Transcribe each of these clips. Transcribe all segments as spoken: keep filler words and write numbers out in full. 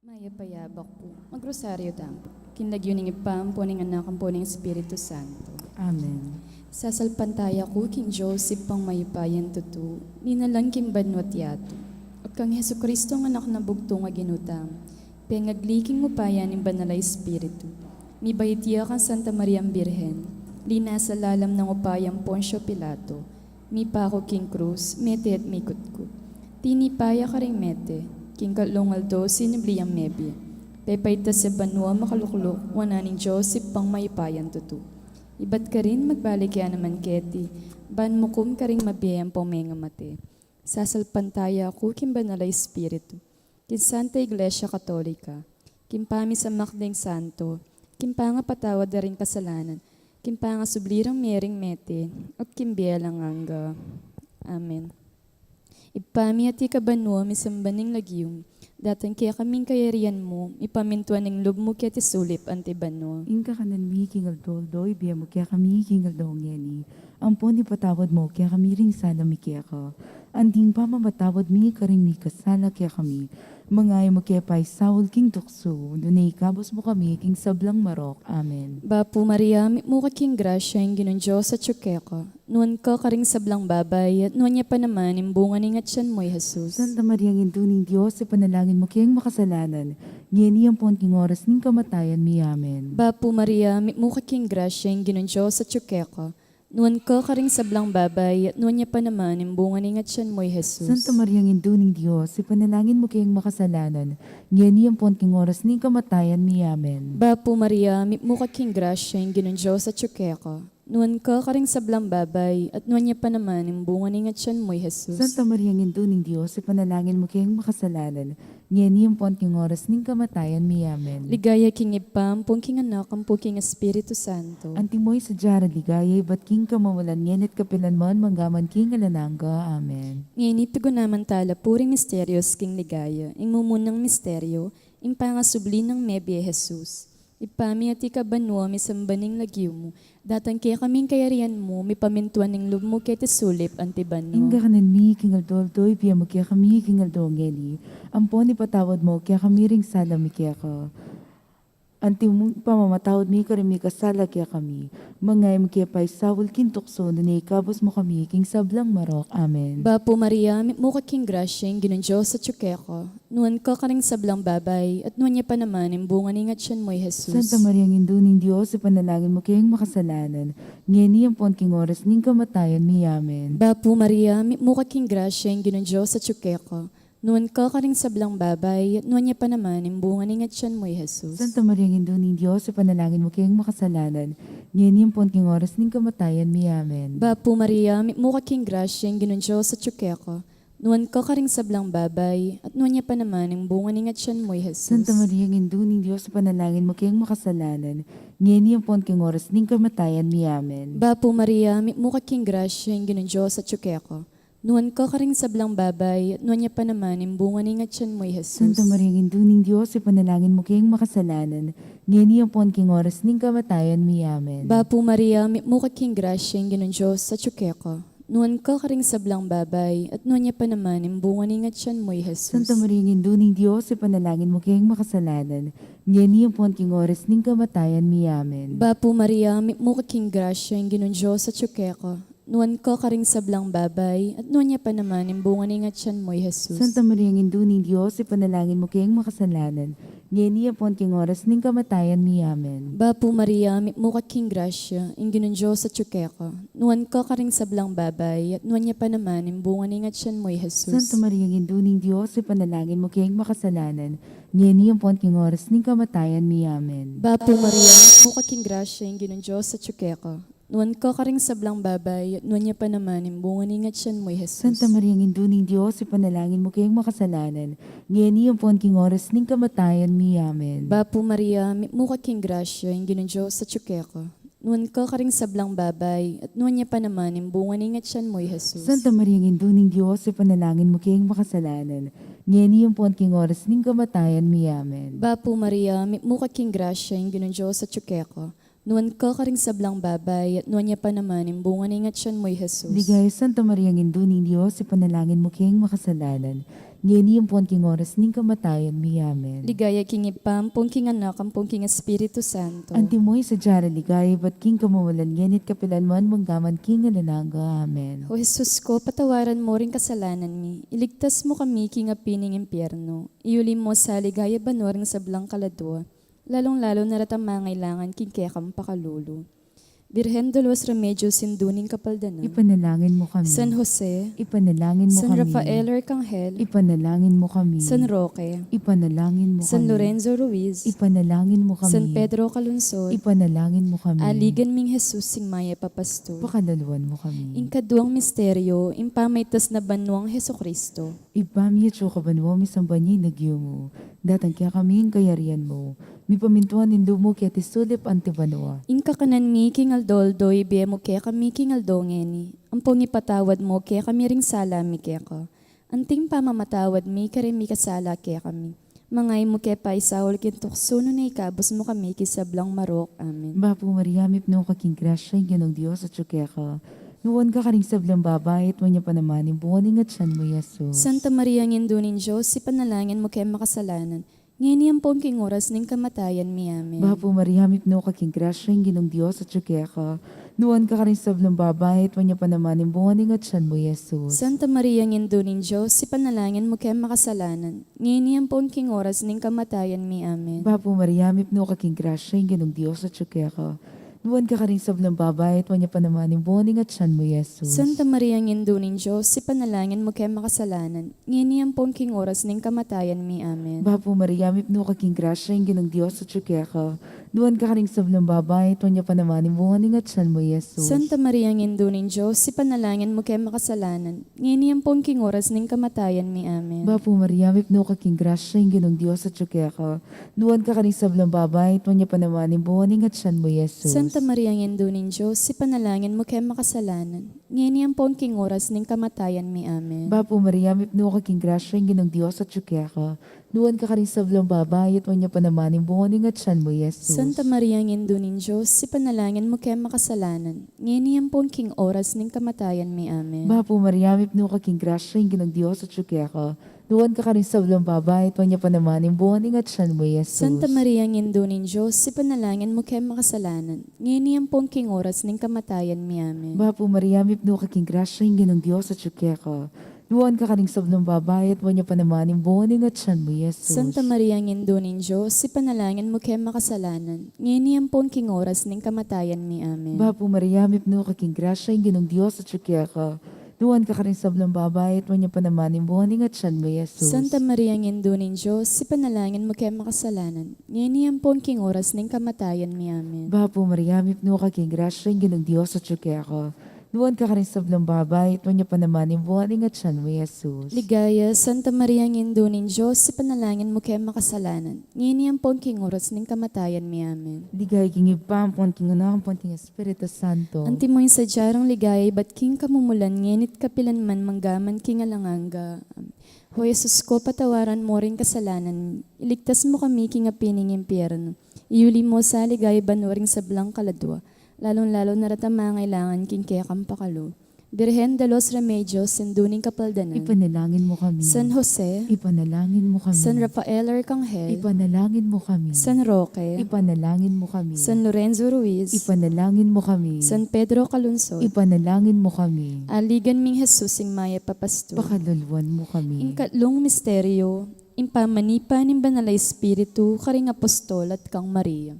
Mayap a yabak pu. Magrosaryo tamu pu. King lagyu ning Ibpa, ampo ning Anak, ampo ning Espiritu Santo. Amen. Sasalpantaya ku king Dios, Ibpang mayupayang tutu, linalang king banua't yatu, at kang Jesucristo, a Anak nang bugtung a Ginu tamu, pengagli king upaya ning Banal a Espiritu, mibait ya kang Santa Mariang Birhen, linasa lalam ning upayang Poncio Pilato, mipaku king krus, mete at mikutkut. Tinipa ya karing mete, king katlung aldo sinubli yang mebie, pepaitas ya banua, makalukluk wanan ning Dios Ibpang mayupayang tutu. Ibat karin magbalik ya naman keti, ban mukum karing mabie ampong mengamate. Sasalpantaya ku king Banal a Espiritu, king Santa Iglesia Katolika, king pamisamak ding santo, king pangapatawad da ring kasalanan, king pangasubli rang mie ring mete, at king bie alang angga. Amen. Ibpa mi, atiu ka banua, misamban ya ing lagyu mu, datang kekami ing kayarian mu, mipamintuan ing lub mu keti sulip anti banua. Ing kakanan mi king aldo-aldo ibie mu kekami king aldo ngeni, ampon ipatawad mu kekami ring sala mi keka, anti ing pamamatawad mi karing mikasala kekami. Manga e mu ke paisaul king tuksu, nune ikabus mu kami king sablang marok. Amen. Bapu Maria, mitmu ka king grasya, ing Ginung Dios atyu keka. Nuan ka karing sablang babai, at nuan ya pa naman ing bunga ning atyan mu, i Jesus. Santa Mariang Indu ning Dios, ipanalangin mu keng makasalanan, ngeni ampon king oras ning kamatayan mi. Amen. Bapu Maria, mitmu ka king grasya, ing Ginung Dios atyu keka. Nuan ka karing sablang babai, at nuan ya pa naman ing bunga ning atyan mu, i Jesus. Santa Mariang Indu ning Dios, ipanalangin mu keng makasalanan, ngeni ampon king oras ning kamatayan mi. Amen. Bapu Maria, mitmu ka king grasya, ing Ginung Dios atyu keka. Nuan ka karing sablang babai, at nuan ya pa naman ing bunga ning atyan mu, i Jesus. Santa Mariang Indu ning Dios, ipanalangin mu keng makasalanan, ngeni ampon king oras ning kamatayan mi. Amen. Ligaya king Ibpa, ampon king Anak, ampon king Espiritu Santo. Antimo ing sadya rang ligaya, ibat king kamumulan, ngeni at kapilan man, mangga man king alang angga. Amen. Ngeni tugunan tamu la pu ring misterios king ligaya. Ing mumunang misterio, ing pangasubli nang mebie i Jesus. Ibpa mi, atiu ka banua, misamban ya ing lagyu mu, datang kekami ing kayarian mu, mipamintuan ing lub mu keti sulip anti banua. Ing kakanan mi king aldo-aldo ibie mu kekami king aldo ngeni, ampon ipatawad mu kekami ring sala mi keka, anti ing pamamatawad mi karing mikasala kekami. Manga e mu ke paisaul king tuksu, nune ikabus mu kami king sablang marok. Amen. Bapu Maria, mitmu ka king grasya, ing Ginung Dios atyu keka. Nuan ka karing sablang babai, at nuan ya pa naman ing bunga ning atyan mu, i Jesus. Santa Mariang Indu ning Dios, ipanalangin mu keng makasalanan, ngeni ampon king oras ning kamatayan mi. Amen. Bapu Maria, mitmu ka king grasya, ing Ginung Dios atyu keka. Nuan ka karing sablang babai, at nuan ya pa naman ing bunga ning atyan mu, i Jesus. Santa Mariang Indu ning Dios, ipanalangin mu keng makasalanan, ngeni ampon king oras ning kamatayan mi. Amen. Bapu Maria, mitmu ka king grasya, ing Ginung Dios atyu keka. Nuan ka karing sablang babai, at nuan ya pa naman ing bunga ning atyan mu, i Jesus. Santa Mariang Indu ning Dios, ipanalangin mu keng makasalanan, ngeni ampon king oras ning kamatayan mi. Amen. Bapu Maria, mitmu ka king grasya, ing Ginung Dios atyu keka. Nuan ka karing sablang babai, at nuan ya pa naman ing bunga ning atyan mu, i Jesus. Santa Mariang Indu ning Dios, ipanalangin mu keng makasalanan, ngeni ampon king oras ning kamatayan mi. Amen. Bapu Maria, mitmu ka king grasya, ing Ginung Dios atyu keka. Nuan ka karing sablang babai, at nuan ya pa naman ing bunga ning atyan mu, i Jesus. Santa Mariang Indu ning Dios, ipanalangin mu keng makasalanan, ngeni ampon king oras ning kamatayan mi. Amen. Bapu Maria, mitmu ka king grasya, ing Ginung Dios atyu keka. Nuan ka karing sablang babai, at nuan ya pa naman ing bunga ning atyan mu, i Jesus. Santa Mariang Indu ning Dios, ipanalangin mu keng makasalanan, ngeni ampon king oras ning kamatayan mi. Amen. Bapu Maria, mitmu ka king grasya, ing Ginung Dios atyu keka. Nuan ka karing sablang babai, at nuan ya pa naman ing bunga ning atyan mu, i Jesus. Santa Mariang Indu ning Dios, ipanalangin mu keng makasalanan, ngeni ampon king oras ning kamatayan mi. Amen. Bapu Maria, mitmu ka king grasya, ing Ginung Dios atyu keka. Nuan ka karing sablang babai, at nuan ya pa naman ing bunga ning atyan mu, i Jesus. Santa Mariang Indu ning Dios, ipanalangin mu keng makasalanan, ngeni ampon king oras ning kamatayan mi. Amen. Bapu Maria, mitmu ka king grasya, ing Ginung Dios atyu keka. Nuan ka karing sablang babai, at nuan ya pa naman ing bunga ning atyan mu, i Jesus. Santa Mariang Indu ning Dios, ipanalangin mu keng makasalanan, ngeni ampon king oras ning kamatayan mi. Amen. Bapu Maria, mitmu ka king grasya, ing Ginung Dios atyu keka. Nuan ka karing sablang babai, at nuan ya pa naman ing bunga ning atyan mu, i Jesus. Ligaya, Santa Mariang Indu ning Dios, ipanalangin mu keng makasalanan, ngeni ampon king oras ning kamatayan mi. Amen. Ligaya king Ibpa, ampon king Anak, ampon king Espiritu Santo. Antimo ing sadya rang ligaya ibat king kamumulan, ngeni at kapilan man, manggaman king alang angga. Amen. O Jesus ko, patawaran mo ring kasalanan mi, iligtas mo kami king api ning impyerno, iyuli mo sa ligaya banua ring sablang kaladua, lalung-lalu na retang mangailangan king kekang pakalulu. Birhen de los Remedios, Indu ning Kapaldanan. Ipanalangin mo kami. San Jose. Ipanalangin mo San kami. Rafael Arcangel. Ipanalangin mo kami. San Roque. Ipanalangin mo San kami. Lorenzo Ruiz. Ipanalangin mo kami. San Pedro Calungsod. Ipanalangin mo kami. Aligan ming Jesus, sing mayap a pastor. Pakaluluan mo kami. Ing kaduang misteryo, ing pamaitas na banuang Jesucristo. Ibpa mi, atsu ka banua, misamban ya ing lagyu mu. Datang kekami ing kayarian mu. Mipamintuan ing lub mu keti sulip anti banua. Ing kakanan mi king aldo-aldo ibie mu kekami king aldo ngeni. Ampon ipatawad mu kekami ring sala mi keka, anting pamamatawad mi karing mikasala kekami. Manga e mu ke paisaul king tuksu, nune ikabus mu kami king sablang marok. Amen. Bapu Maria, mipnu ka king grasya, ing Ginung Dios atsu keka. Nuan ka karing sablang babai, at nuan ya pa naman ing bunga ning atyan mu, i Jesus. Santa Maria, Indu ning Dios, ipanalangin mu keng makasalanan, ngeni ampon king oras ning kamatayan mi. Amen. Bapu Maria, mipnu ka king grasya, ing Ginung Dios atsu keka. Nuan ka karing sablang babai, at nuan ya pa naman ing bunga ning atyan mu, i Jesus. Santa Maria, Indu ning Dios, ipanalangin mu keng makasalanan, ngeni ampon king oras ning kamatayan mi. Amen. Bapu Maria, mipnu ka king grasya, ing Ginung Dios atsu keka. Nuan ka karing sablang babai, at nuan ya pa naman ing bunga ning atyan mu, i Jesus. Santa Maria, Indu ning Dios, ipanalangin mu keng makasalanan, ngeni ampon king oras ning kamatayan mi. Amen. Bapu Maria, mipnu ka king grasya, ing Ginung Dios atsu keka. Nuan ka karing sablang babai, at nuan ya pa naman ing bunga ning atyan mu, i Jesus. Santa Maria, Indu ning Dios, ipanalangin mu keng makasalanan, ngeni ampon king oras ning kamatayan mi. Amen. Bapu Maria, mipnu ka king grasya, ing Ginung Dios atsu keka. Nuan ka karing sablang babai, at nuan ya pa naman ing bunga ning atyan mu, i Jesus. Santa Maria, Indu ning Dios, ipanalangin mu keng makasalanan, ngeni ampon king oras ning kamatayan mi. Amen. Bapu Maria, mipnu ka king grasya, ing Ginung Dios atsu keka. Nuan ka karing sablang babai, at nuan ya pa naman ing bunga ning atyan mu, i Jesus. Santa Maria, Indu ning Dios, ipanalangin mu keng makasalanan, ngeni ampon king oras ning kamatayan mi. Amen. Bapu Maria, mipnu ka king grasya, ing Ginung Dios atsu keka. Nuan ka karing sablang babai, at nuan ya pa naman ing bunga ning atyan mu, i Jesus. Santa Maria, Indu ning Dios, ipanalangin mu keng makasalanan, ngeni ampon king oras ning kamatayan mi. Amen. Bapu Maria, mipnu ka king grasya, ing Ginung Dios atsu keka. Nuan ka karing sablang babai, at nuan ya pa naman ing bunga ning atyan mu, i Jesus. Santa Maria, Indu ning Dios, ipanalangin mu keng makasalanan, ngeni ampon king oras ning kamatayan mi. Amen. Bapu Maria, mipnu ka king grasya, ing Ginung Dios atsu keka. Nuan ka karing sablang babai, at nuan ya pa naman ing bunga ning atyan mu, i Jesus. Santa Maria, Indu ning Dios, ipanalangin mu keng makasalanan, ngeni ampon king oras ning kamatayan mi. Amen. Bapu Maria, mipnu ka king grasya, ing Ginung Dios atsu keka. Nuan ka karing sablang babai, at nuan ya pa naman ing bunga ning atyan mu, i Jesus. Ligaya, Santa Maria, Indu ning Dios, ipanalangin mu keng makasalanan, ngeni ampon king oras ning kamatayan mi. Amen. Ligaya king Ibpa, ampon king Anak, ampon king Espiritu Santo. Antimo ing sadya rang ligaya ibat king kamumulan, ngeni at kapilan man, manggaman king alang angga. Amen. O Jesus ko, patawaran mo ring kasalanan mi, iligtas mo kami king api ning impyerno, iyuli mo sa ligaya banua ring sablang kaladua, lalung-lalu na retang mangailangan king kekang pakalulu. Birhen de los Remedios, Indu ning Kapaldanan. Ipanalangin mo kami. San Jose. Ipanalangin mo kami. San Rafael Arcangel. Ipanalangin mo kami. San Roque. Ipanalangin mo kami. San Lorenzo Ruiz. Ipanalangin mo kami. San Pedro Calungsod. Ipanalangin mo kami. Aligan ming Jesus, sing mayap a pastor. Pakaluluan mo kami. Ing katlung misteryo, ing pamanipa ning Banal a Espiritu karing apostol at kang Maria.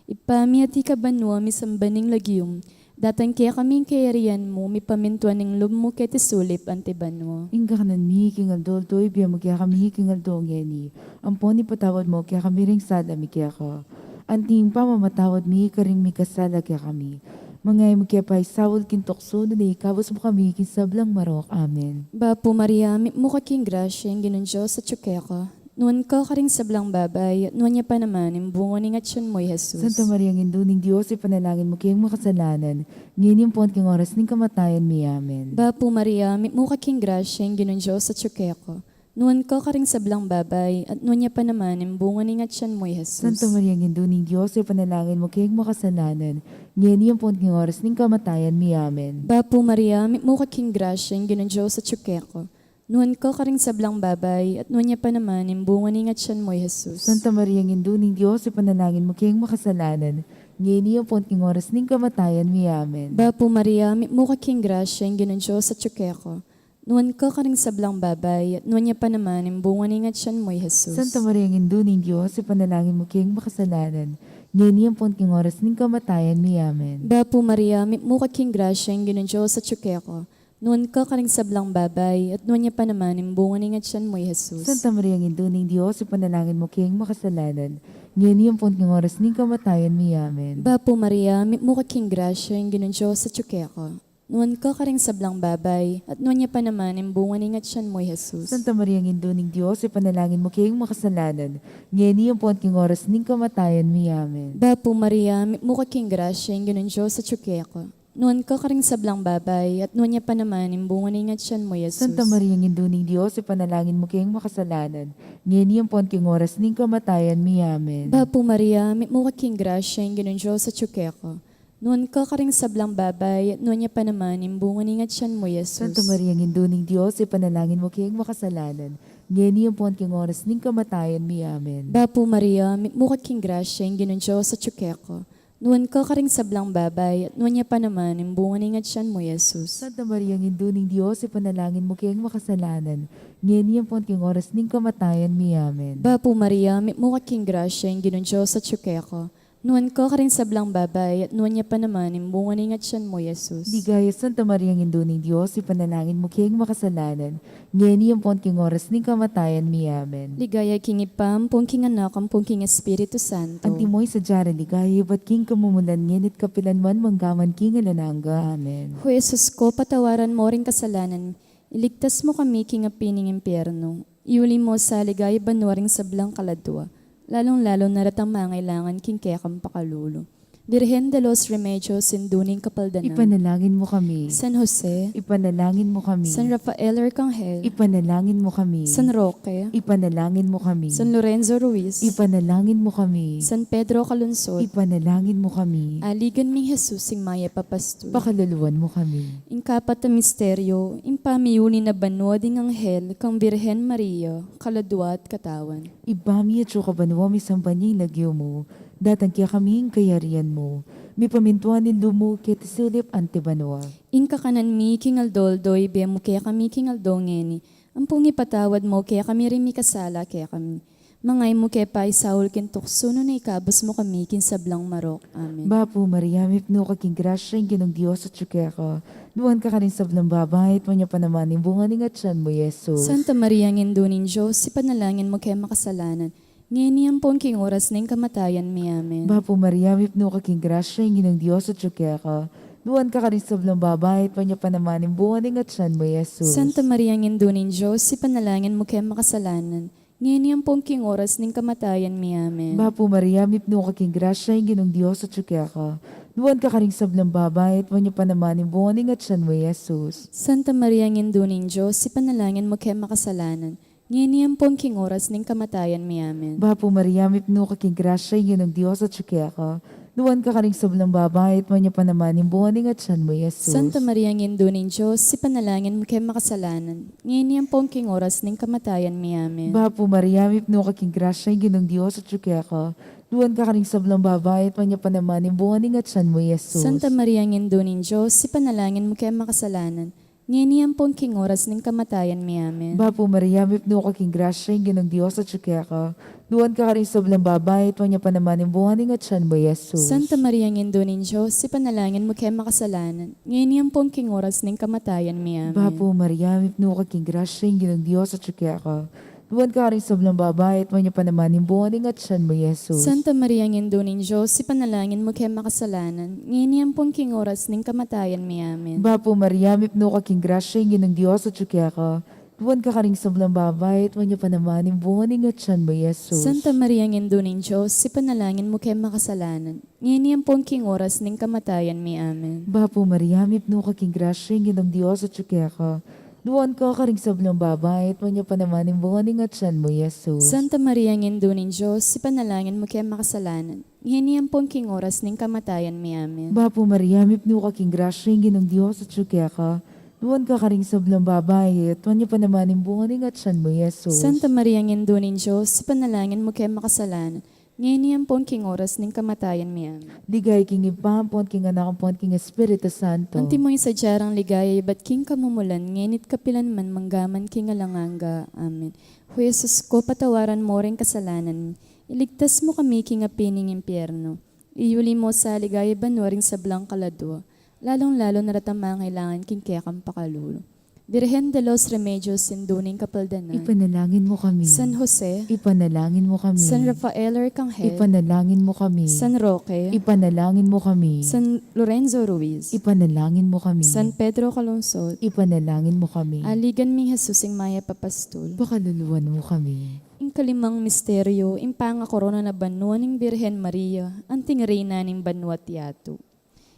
Ibpa mi, atiu ka banua, misamban ing lagyu mu, datang kekami ing kayarian mu, mipamintuan ing lub mu keti sulip anti banua. Ing kakanan mi king aldo-aldo ibie mu kekami king aldo ngeni, ampon ipatawad mu kekami ring sala mi keka, anti ing pamamatawad mi karing mikasala kekami. Manga e mu ke paisaul king tuksu, nune ikabus mu kami king sablang marok. Amen. Bapu Maria, mipnu ka king grasya, ing Ginung Dios atyu keka. Nuan ka karing sablang babai, at nuan ya pa naman ing bunga ning atyan mu, i Jesus. Santa Maria, Indu ning Dios, ipanalangin mu keng makasalanan, ngeni ampon king oras ning kamatayan mi. Amen. Bapu Maria, mipnu ka king grasya, ing Ginung Dios atyu keka. Nuan ka karing sablang babai, at nuan ya pa naman ing bunga ning atyan mu, i Jesus. Santa Maria, Indu ning Dios, ipanalangin mu keng makasalanan, ngeni ampon king oras ning kamatayan mi. Amen. Bapu Maria, mipnu ka king grasya, ing Ginung Dios atyu keka. Nuan ka karing sablang babai, at nuan ya pa naman ing bunga ning atian mu, i Jesus. Santa Maria, Indu ning Dios, ipanalangin mu keng makasalanan, ngeni ampon king oras ning kamatayan mi. Amen. Bapu Maria, mitmu ka king grasya, ing Ginung Dios atyu keka. Nuan ka karing sablang babai, at nuan ya pa naman ing bunga ning atian mu, i Jesus. Santa Maria, Indu ning Dios, ipanalangin mu keng makasalanan, ngeni ampon king oras ning kamatayan mi. Amen. Bapu Maria, mitmu ka king grasya, ing Ginung Dios atyu keka. Nuan ka karing sablang babai, at nuan ya pa naman ing bunga ning atian mu, i Jesus. Santa Maria, Indu ning Dios, ipanalangin mu keng makasalanan, ngeni ampon king oras ning kamatayan mi. Amen. Bapu Maria, mitmu ka king grasya, ing Ginung Dios atyu keka. Nuan ka karing sablang babai, at nuan ya pa naman ing bunga ning atian mu, i Jesus. Santa Maria, Indu ning Dios, ipanalangin mu keng makasalanan, ngeni ampon king oras ning kamatayan mi. Amen. Bapu Maria, mitmu ka king grasya, ing Ginung Dios atyu keka. Nuan ka karing sablang babai, at nuan ya pa naman ing bunga ning atian mu, i Jesus. Santa Maria, Indu ning Dios, ipanalangin mu keng makasalanan, ngeni ampon king oras ning kamatayan mi. Amen. Bapu Maria, mitmu ka king grasya, ing Ginung Dios atyu keka. Nuan ka karing sablang babai, at nuan ya pa naman ing bunga ning atian mu, i Jesus. Santa Maria, Indu ning Dios, ipanalangin mu keng makasalanan, ngeni ampon king oras ning kamatayan mi. Amen. Bapu Maria, mitmu ka king grasya, ing Ginung Dios atyu keka. Nuan ka karing sablang babai, at nuan ya pa naman ing bunga ning atian mu, i Jesus. Santa Maria, Indu ning Dios, ipanalangin mu keng makasalanan, ngeni ampon king oras ning kamatayan mi. Amen. Bapu Maria, mitmu ka king grasya, ing Ginung Dios atyu keka. Nuan ka karing sablang babai, at nuan ya pa naman ing bunga ning atian mu, i Jesus. Ligaya, Santa Maria, Indu ning Dios, ipanalangin mu keng makasalanan, ngeni ampon king oras ning kamatayan mi. Amen. Ligaya king Ibpa, ampon king Anak, ampon king Espiritu Santo. Antimo ing sadya rang ligaya, ibat king kamumulan, ngeni at kapilan man, mangga man king alang angga. Amen. O Jesus ko, patawaran mo ring kasalanan, iligtas mo kami king api ning impyerno, iuli mo sa ligaya banua ring sablang kaladua, lalung-lalu na retang mangailangan king kekang pakalulu. Virgen de los Remedios, Indu ning Kapaldanan. Ipanalangin mo kami. San Jose. Ipanalangin mo kami. San Rafael Arcangel. Ipanalangin mo kami. San Roque. Ipanalangin mo kami. San Lorenzo Ruiz. Ipanalangin mo kami. San Pedro Calungsod. Ipanalangin mo kami. Aligan ming Jesus, ing mayap a pastul. Pakaluluan mo kami. Ing kapat a misteryo, ing pamiuli na banua ding anghel kang Virgen Maria, kaladua at katawan. Ibpa mi, atsu ka banua, misamban ya ing lagyu mu, datang kekami ing kayarian mu, mipamintuan ing lub mu keti sulip anti banua. Ing kakanan mi king aldo-aldo ibie mu kekami king aldo ngeni, ampon ipatawad mu kekami ring mikasala kekami, manga e mu ke paisaul king tuksu, nune ikabus mu kami king sablang marok. Amen. Bapu Maria, mipnu ka king grasya, ing Ginung Dios atyu keka. Nuan ka karing sablang babai, at nuan ya pa naman ing bunga ning atian mu, i Jesus. Santa Maria, Indu ning Dios, ipanalangin mu keng makasalanan, ngeni ampon king oras ning kamatayan mi. Amen. Bapu Maria, mipnu ka king grasya, ing Ginung Dios atyu keka. Nuan ka karing sablang babai, at nuan ya pa naman ing bunga ning atian mu, i Jesus. Santa Maria, Indu ning Dios, ipanalangin mu keng makasalanan, ngeni ampon king oras ning kamatayan mi. Amen. Bapu Maria, mipnu ka king grasya, ing Ginung Dios atyu keka. Nuan ka karing sablang babai, at nuan ya pa naman ing bunga ning atian mu, i Jesus. Santa Maria, Indu ning Dios, ipanalangin mu keng makasalanan, ngeni ampon king oras ning kamatayan mi. Amen. Bapu Maria, mipnu ka king grasya, ing Ginung Dios atyu keka. Nuan ka karing sablang babai, at nuan ya pa naman ing bunga ning atian mu, i Jesus. Santa Maria, Indu ning Dios, ipanalangin mu keng makasalanan, ngeni ampon king oras ning kamatayan mi. Amen. Bapu Maria, mipnu ka king grasya, ing Ginung Dios atyu keka. Nuan ka karing sablang babai, at nuan ya pa naman ing bunga ning atian mu, i Jesus. Santa Maria, Indu ning Dios, ipanalangin mu keng makasalanan, ngeni ampon king oras ning kamatayan mi. Amen. Bapu Maria, mipnu ka king grasya, ing Ginung Dios atyu keka. Nuan ka karing sablang babai, at nuan ya pa naman ing bunga ning atian mu, i Jesus. Santa Maria, Indu ning Dios, ipanalangin mu keng makasalanan, ngeni ampon king oras ning kamatayan mi. Amen. Bapu Maria, mipnu ka king grasya, ing Ginung Dios atyu keka. Nuan ka karing sablang babai, at nuan ya pa naman ing bunga ning atian mu, i Jesus. Santa Maria, Indu ning Dios, ipanalangin mu keng makasalanan, ngeni ampon king oras ning kamatayan mi. Amen. Bapu Maria, mipnu ka king grasya, ing Ginung Dios atyu keka. Nuan ka karing sablang babai, at nuan ya pa naman ing bunga ning atian mu, i Jesus. Santa Maria, Indu ning Dios, ipanalangin mu keng makasalanan, ngeni ampon king oras ning kamatayan mi. Amen. Bapu Maria, mipnu ka king grasya, ing Ginung Dios atyu keka. Nuan ka karing sablang babai, at nuan ya pa naman ing bunga ning atian mu, i Jesus. Santa Maria, Indu ning Dios, ipanalangin mu keng makasalanan, ngeni ampon king oras ning kamatayan mi. Amen. Bapu Maria, mipnu ka king grasya, ing Ginung Dios atyu keka. Nuan ka karing sablang babai, at nuan ya pa naman ing bunga ning atsan mu, Jesus. Santa Maria, Indu ning Dios, ipanalangin mu keng makasalanan, ngeni ampon king oras ning kamatayan mi. Amen. Ligaya king Ibpa, ampon king Anak, ampon king Espiritu Santo. Antimo ing sadya rang ligaya ibat king kamumulan, ngeni't kapilan man, manggaman king alang angga. Amen. O Jesus ko, patawaran mo ring kasalanan mi, iligtas mu kami king api ning impyerno, iyuli mo sa ligaya banua ring sablang kaladua, lalung-lalu na retang mangailangan king kekang pakalulu. Virgen de los Remedios, Indu ning Kapaldanan. Ipanalangin mo kami. San Jose. Ipanalangin mo kami. San Rafael Arcangel. Ipanalangin mo kami. San Roque. Ipanalangin mo kami. San Lorenzo Ruiz. Ipanalangin mo kami. San Pedro Calungsod. Ipanalangin mo kami. Aligan ming Jesus ing mayap a pastul. Pakaluluan mo kami. Ing kalimang misteryo, ing pangakorona na banua ning Birhen Maria, anting Reyna ning banua't yatu.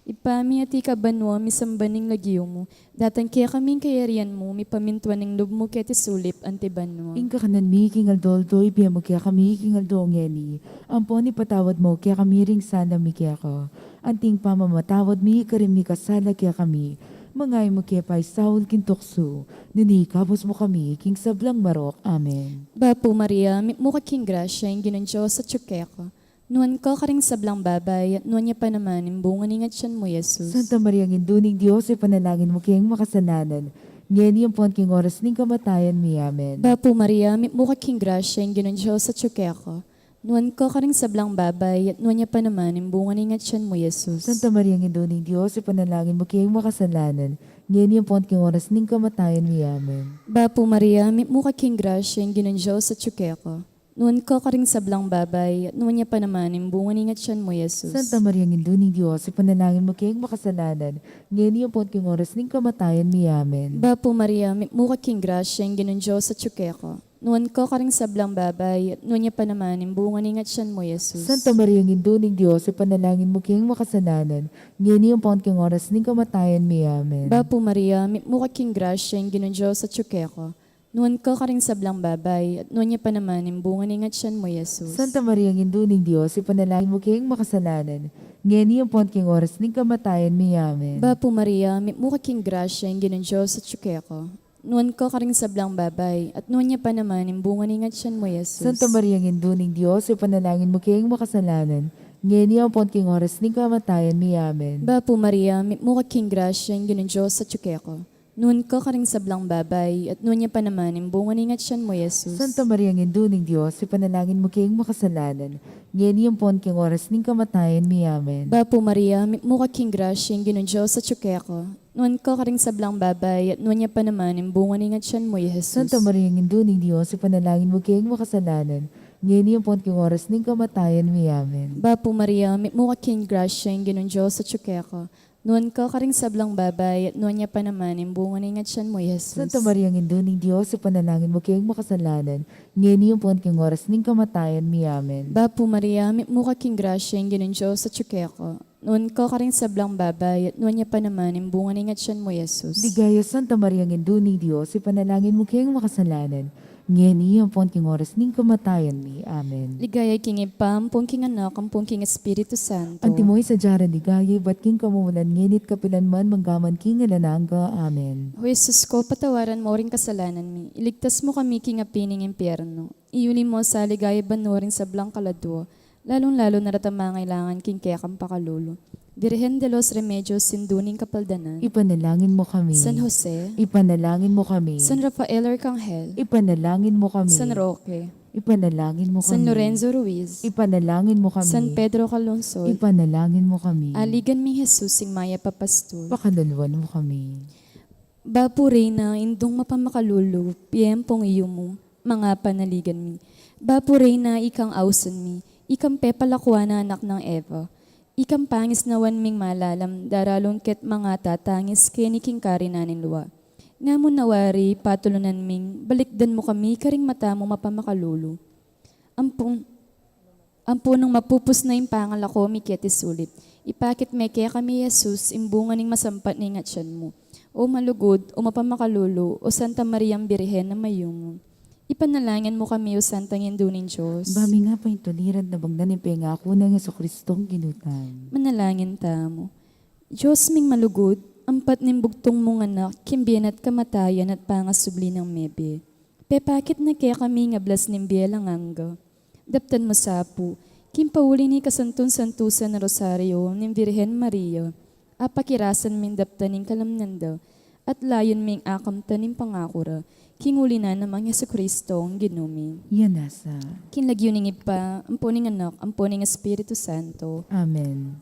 Ibpa mi, atiu ka banua, misamban ing lagyu mu, datang kekami ing kayarian mu, mipamintuan ing lub mu keti sulip anti banua. Ing kakanan mi king aldo-aldo, ibie mu kekami king aldo ngeni, ampon ipatawad mu kekami ring sala mi keka, anting pamamatawad mi karing mikasala kekami, manga e mu ke paisaul king tuksu, nune ikabus mu kami king sablang marok. Amen. Bapu Maria, mitmu ka king grasya, ing Ginung Dios atyu keka. Nuan ka karing sablang babai, at nuan ya pa naman ing bunga ning atyan mu, Jesus. Santa Maria, Indu ning Dios, ipanalangin mu keng makasalanan, ngeni ampon king oras ning kamatayan mi. Amen. Bapu Maria, mitmu ka king grasya, ing Ginung Dios atyu keka. Nuan ka karing sablang babai, at nuan ya pa naman ing bunga ning atyan mu, Jesus. Santa Maria, Indu ning Dios, ipanalangin mu keng makasalanan, ngeni ampon king oras ning kamatayan mi. Amen. Bapu Maria, mitmu ka king grasya, ing Ginung Dios atyu keka. Nuan ka karing sablang babai, at nuan ya pa naman ing bunga ning atyan mu, Jesus. Santa Maria, Indu ning Dios, ipanalangin mu keng makasalanan, ngeni ampon king oras ning kamatayan mi. Amen. Bapu Maria, mitmu ka king grasya, ing Ginung Dios atyu keka. Nuan ka karing sablang babai, at nuan ya pa naman ing bunga ning atyan mu, Jesus. Santa Maria, Indu ning Dios, ipanalangin mu keng makasalanan, ngeni ampon king oras ning kamatayan mi. Amen. Bapu Maria, mitmu ka king grasya, ing Ginung Dios atyu keka. Nuan ka karing sablang babai, at nuan ya pa naman ing bunga ning atyan mu, Jesus. Santa Maria, Indu ning Dios, ipanalangin mu keng makasalanan, ngeni ampon king oras ning kamatayan mi. Amen. Bapu Maria, mitmu ka king grasya, ing Ginung Dios atyu keka. Nuan ka karing sablang babai, at nuan ya pa naman ing bunga ning atyan mu, Jesus. Santa Maria, Indu ning Dios, ipanalangin mu keng makasalanan, ngeni ampon king oras ning kamatayan mi. Amen. Bapu Maria, mitmu ka king grasya, ing Ginung Dios atyu keka. Nuan ka karing sablang babai, at nuan ya pa naman ing bunga ning atyan mu, Jesus. Santa Maria, Indu ning Dios, ipanalangin mu keng makasalanan, ngeni ampon king oras ning kamatayan mi. Amen. Bapu Maria, mitmu ka king grasya, ing Ginung Dios atyu keka. Nuan ka karing sablang babai, at nuan ya pa naman ing bunga ning atyan mu, Jesus. Santa Maria, Indu ning Dios, ipanalangin mu keng makasalanan, ngeni ampon king oras ning kamatayan mi. Amen. Bapu Maria, mitmu ka king grasya, ing Ginung Dios atyu keka. Nuan ka karing sablang babai, at nuan ya pa naman ing bunga ning atyan mu, Jesus. Santa Maria, Indu ning Dios, ipanalangin mu keng makasalanan, ngeni ampon king oras ning kamatayan mi. Amen. Bapu Maria, mitmu ka king grasya, ing Ginung Dios atyu keka. Nuan ka karing sablang babai, at nuan ya pa naman ing bunga ning atyan mu, Jesus. Ligaya, Santa Maria, Indu ning Dios, ipanalangin mu keng makasalanan, ngeni ampon king oras ning kamatayan mi. Amen. Ligaya king Ibpa, ampon king Anak, ampon king Espiritu Santo. Antimo ing sadya rang ligaya, ibat king kamumulan, ngeni't kapilan man, manggaman king alang angga. Amen. O Jesus ko, patawaran mo ring kasalanan mi, iligtas mu kami king api ning impyerno, iyuli mo sa ligaya banua ring sablang kaladua, lalung-lalu na retang mangailangan king kekang pakalulu. Virgen de los Remedios, Indu ning Kapaldanan. Ipanalangin mo kami. San Jose. Ipanalangin mo kami. San Rafael Arcangel. Ipanalangin mo kami. San Roque. Ipanalangin mo kami. San Lorenzo Ruiz. Ipanalangin mo kami. San Pedro Calungsod. Ipanalangin mo kami. Aligan ming Jesus, ing mayap a pastul. Pakaluluan mo kami. Bapu Reyna, Indung mapamakalulu, pie ampong yumu, manga panaligan mi. Bapu Reyna, ikang ausan mi, ikang pepalakuan a anak nang Eva, ikang pangisnawan ming malalam, daralung ket manga tatangis keni king karinan ning lua. Nga mu na wari, patulunan ming balikdan mu kami karing mata mu mapamakalulu. Ampon, ampon nung mapupus na ing pangalako mi keti sulip, ipakit me kekami, Jesus, ing bunga ning masampat ning atyan mu. O malugud, o mapamakalulu, o Santa Mariang Birhen a mayumu, ipanalangin mu kami, o Santang Indu ning Dios. Ba mi nga paintuliran nang bangnan ing pengaku nang Jesucristong Ginu tamu. Manalangin tamu. Dios ming malugud, Ampat ning bugtung mung anak, king bie na at kamatayan at pangasubli nang mebie. Pepakit na kekami ing ablas ning bie alang angga. Daptan mu sa pu, king pauli ning kasantu-santusan a Rosario ning Virgen Maria, apakirasan ming daptan ing kalamnan da, at layun ming akamtan ing pangaku ra, king uli na nang Jesucristo ing Ginu mi. Yan nasa. King lagyu ning Ibpa, ampo ning Anak, ampo ning Espiritu Santo. Amen.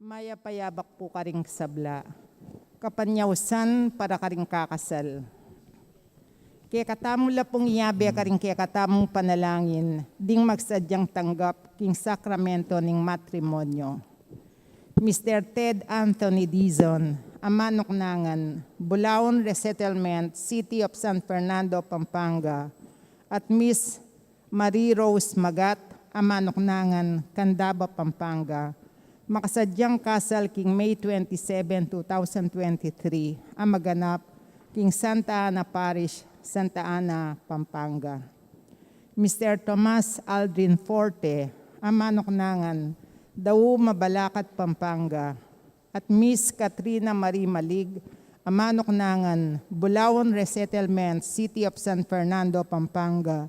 Mayap a yabak pu karing sabla. Kapanyausan para karing kakasal. Kekatamu la pung iyabe karing kekatamung panalangin ding magsadyang tanggap king sakramento ning matrimonyo. Mister Ted Anthony Dizon, a manuknangan, Bulaon Resettlement, City of San Fernando, Pampanga, at Miss Marie Rose Magat, a manuknangan, Candaba, Pampanga, makasadyang kasal king May twenty-seven, two thousand twenty-three, a maganap king Santa Ana Parish, Santa Ana, Pampanga. Mister Tomas Aldrin Forte, a manuknangan, Dau, Mabalacat, Pampanga, at Miss Katrina Marie Malig, a manuknangan, Bulaon Resettlement, City of San Fernando, Pampanga,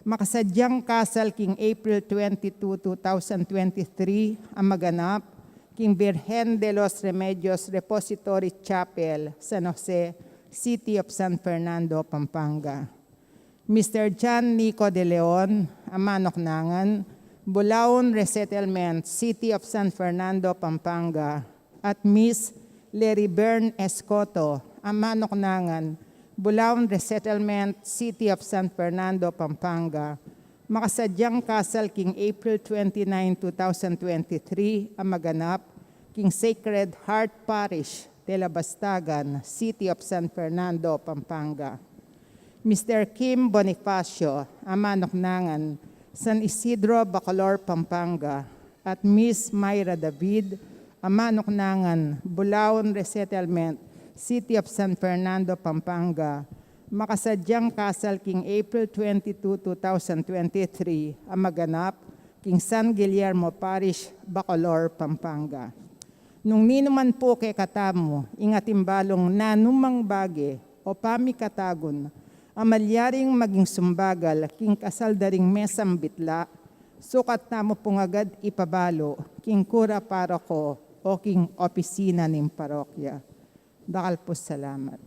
makasadyang kasal king April twenty-two, two thousand twenty-three, a maganap king Virgen de los Remedios Repository Chapel, San Jose, City of San Fernando, Pampanga. Mister John Nico de Leon, a manuknangan, Bulaon Resettlement, City of San Fernando, Pampanga, at Miss Larry Bern Escoto, a manuknangan, Bulaon Resettlement, City of San Fernando, Pampanga, makasadyang kasal king April twenty-nine, two thousand twenty-three, a maganap king Sacred Heart Parish, Telabastagan, City of San Fernando, Pampanga. Mister Kim Bonifacio, a manuknangan, San Isidro, Bacolor, Pampanga, at Miss Myra David, a manuknangan, Bulaon Resettlement, City of San Fernando, Pampanga, makasadyang kasal king April twenty-two, two thousand twenty-three, a maganap king San Guillermo Parish, Bacolor, Pampanga. Nung ninuman pu kekatamu ing atin balung nanumang bage o pamikatagun a malyaring maging sumbagal king kasal da ring mesang bitla, sukat tamu pung agad ipabalu king kura paroko o king opisina ning parokya. Dakal pu salamat.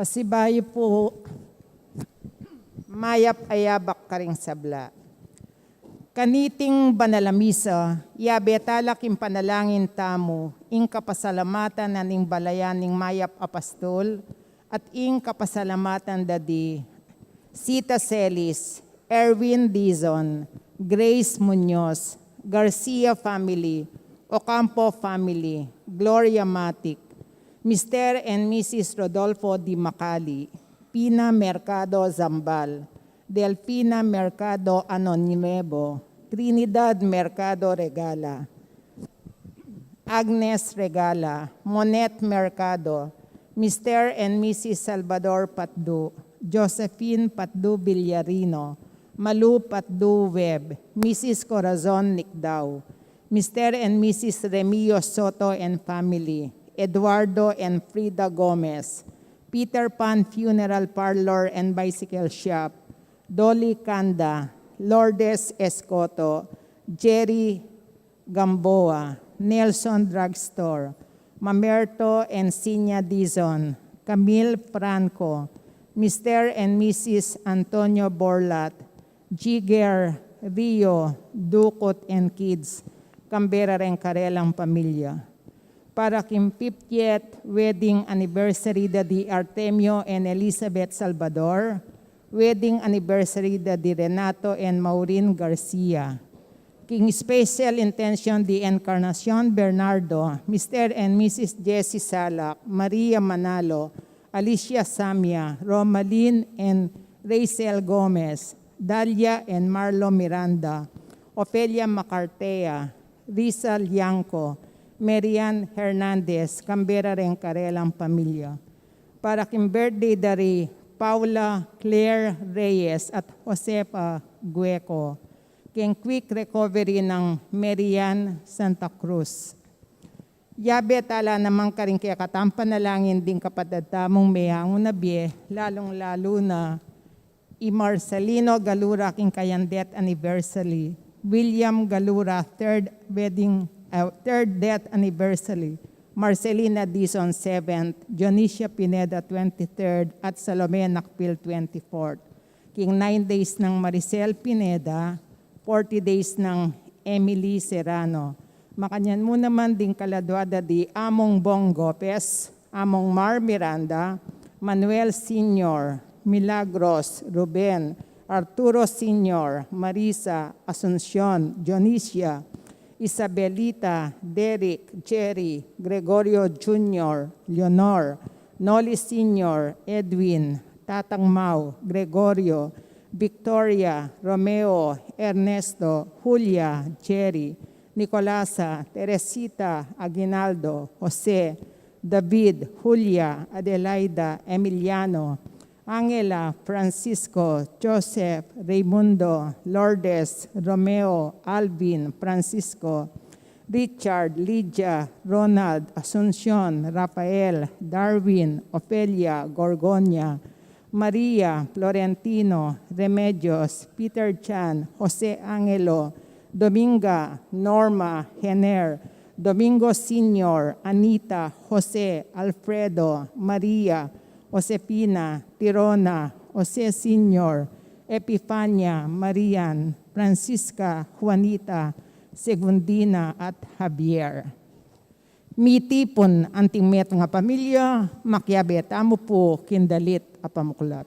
Pasibayu pu, mayap a yabak karing sabla. Kaniting banal a misa, yabe tala king panalangin tamu ing kapasalamatan na ning balayan ning mayap a pastul at ing kapasalamatan da di Sita Celis, Erwin Dizon, Grace Muñoz, Garcia family, Ocampo family, Gloria Matic, Mister and Missus Rodolfo Di Macali, Pina Mercado Zambal, Delfina Mercado Anoniebo, Trinidad Mercado Regala, Agnes Regala, Monet Mercado, Mister and Missus Salvador Patdu, Josephine Patdu Villarino, Malu Patdu Webb, Missus Corazon Nicdao, Mister and Missus Remio Soto and family, Eduardo and Frida Gomez, Peter Pan Funeral Parlor and Bicycle Shop, Dolly Canda, Lourdes Escoto, Jerry Gamboa, Nelson Drugstore, Mamerto and Sinya Dizon, Camille Franco, Mister and Missus Antonio Borlat, Jiger, Rio, Ducut and kids, Canberra reng karelang pamilya. Para king fiftieth wedding anniversary da di Artemio and Elizabeth Salvador, wedding anniversary da di Renato and Maureen Garcia. King special intention di Encarnacion Bernardo, Mister and Missus Jessie Salak, Maria Manalo, Alicia Samia, Romalyn and Rachel Gomez, Dalia and Marlo Miranda, Ofelia Macartea, Risa Lianco, Marian Hernandez, Canberra reng karelang pamilya. Para king birthday da ri Paula Claire Reyes at Josefa Gueco, king quick recovery nang Marian Santa Cruz. Yabe tala naman karing kekatang panalangin ding kapatad tamung meyangu na bie, lalung-lalu na i Marcelino Galura king kayang death anniversary, William Galura third wedding, uh, third death anniversary, Marcelina Dizon seventh, Dionisia Pineda twenty-third, at Salome Nakpil twenty-fourth. King nine days nang Maricel Pineda, forty days nang Emily Serrano. Makanyan mu naman ding kaladua da di Among Bong Gopez, Among Mar Miranda, Manuel Senior, Milagros, Ruben, Arturo Senior, Marisa, Asuncion, Dionisia, Isabelita, Derek, Jerry, Gregorio Junior, Leonor, Noli Senior, Edwin, Tatang Mau, Gregorio, Victoria, Romeo, Ernesto, Julia, Jerry, Nicolasa, Teresita, Aguinaldo, Jose, David, Julia, Adelaida, Emiliano, Angela, Francisco, Joseph, Raimundo, Lourdes, Romeo, Alvin, Francisco, Richard, Lydia, Ronald, Asuncion, Rafael, Darwin, Ofelia, Gorgonia, Maria, Florentino, Remedios, Peter Chan, Jose Angelo, Dominga, Norma, Hener, Domingo Senior, Anita, Jose, Alfredo, Maria, Josefina, Tirona, Jose Senior, Epifania, Marian, Francisca, Juanita, Segundina, at Javier. Mitipun anting metung a pamilya, makiabe tamu pu king dalit a pamuklat.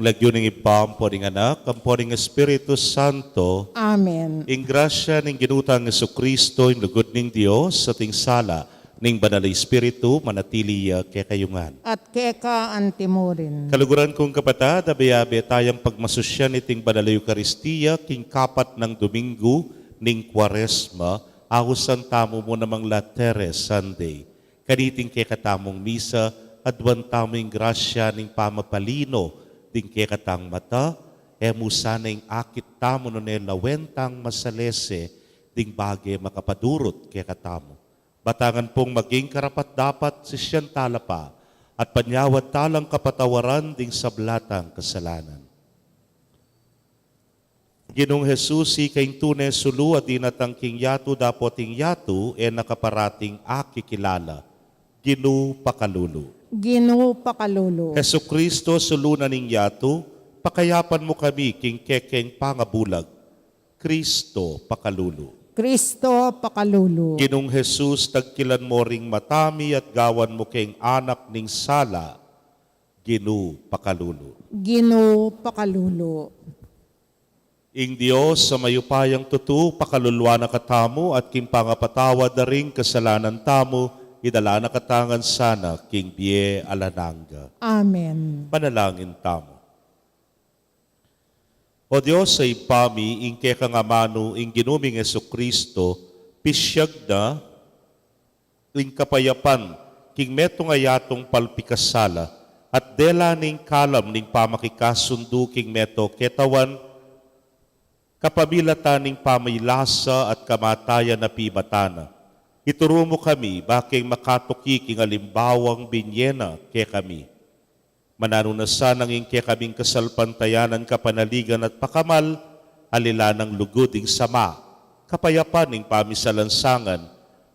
Lagyu ning Ibpa, ampo ning Anak, ampo ning Espiritu Santo. Amen. Ing grasya ning Ginu tang Jesucristo, ing lugud ning Dios, at ing sala ning Banal a Espiritu, manatili ya kekayu ngan. At keka antimurin. Kaluguran kung kapatad, abe-abe tayang pagmasusyan iting Banal a Eukaristia, king kapat nang Domingo ning Kuaresma, ausan tamu mu namang Laetare Sunday. Kaniting kekatamung misa, aduan tamu ing grasya ning pamapalino ding kekatang mata, e mu sana ing akit tamu nune lawen tang masalese ding bage makapadurut kekatamu. Batangan pung maging karapat-dapat sisian tala pa, at panyawad talang kapatawaran ding sabla tang kasalanan. Ginung Jesus, ika ing tune sulu a dinatang king yatu, dapot ing yatu e na ka parating akikilala. Ginu, pakalulu. Ginu, pakalulu. Jesucristo, sulu na ning yatu, pakayapan mu kami king kekeng pangabulag. Cristo, pakalulu. Cristo, pakalulu. Ginung Jesus, tagkilan mu ring mata mi at gawan mu keng anak ning sala. Ginu, pakalulu. Ginu, pakalulu. Ing Dios a mayupayang tutu, pakaluluan na katamu at king pangapatawad da ring kasalanan tamu, idala na katamu ngan sana king bie alang angga. Amen. Manalangin tamu. O Dios a Ibpa mi, ing kekang amanu, ing Ginu ming Jesucristo, pisiag na ing kapayapan king metung a yatung palpikasala, at dela ning kalam ning pamakikasundu king meto ketawan, kapamilatan ning pamilasa at kamatayan a pibatan na. Ituru mu kami, bakeng makatuki king alimbawang binye na kekami. Mananu na sanang ing kekaming kasalpantayanan, kapanaligan at pakamal, alilan nang lugud ing sama, kapayapan ing pamisalansangan,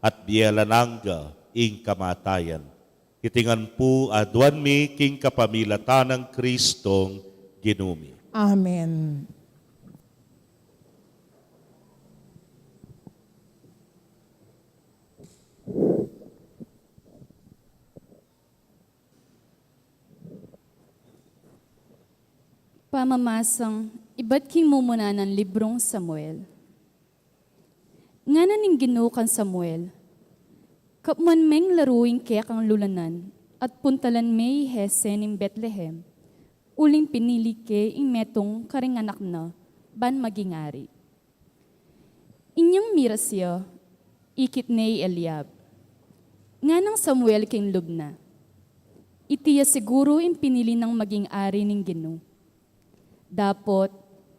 at bie alang angga ing kamatayan. Iti ngan pu aduan mi king kapamilatan nang Cristong Ginu mi. Amen. Pamamasang ibat king mumuna nang librung Samuel. Ngana ning Ginu kang Samuel, "Kapmuan meng laru ing kekang lulanan at puntalan me i Jese ning Betlehem, uling pinili ke ing metung karing anak na ban maging ari." Inyang miras ya, ikit ne i Eliab. Nganang Samuel king lub na, "Iti ya siguru ing pinili nang maging ari ning Ginu." Dapot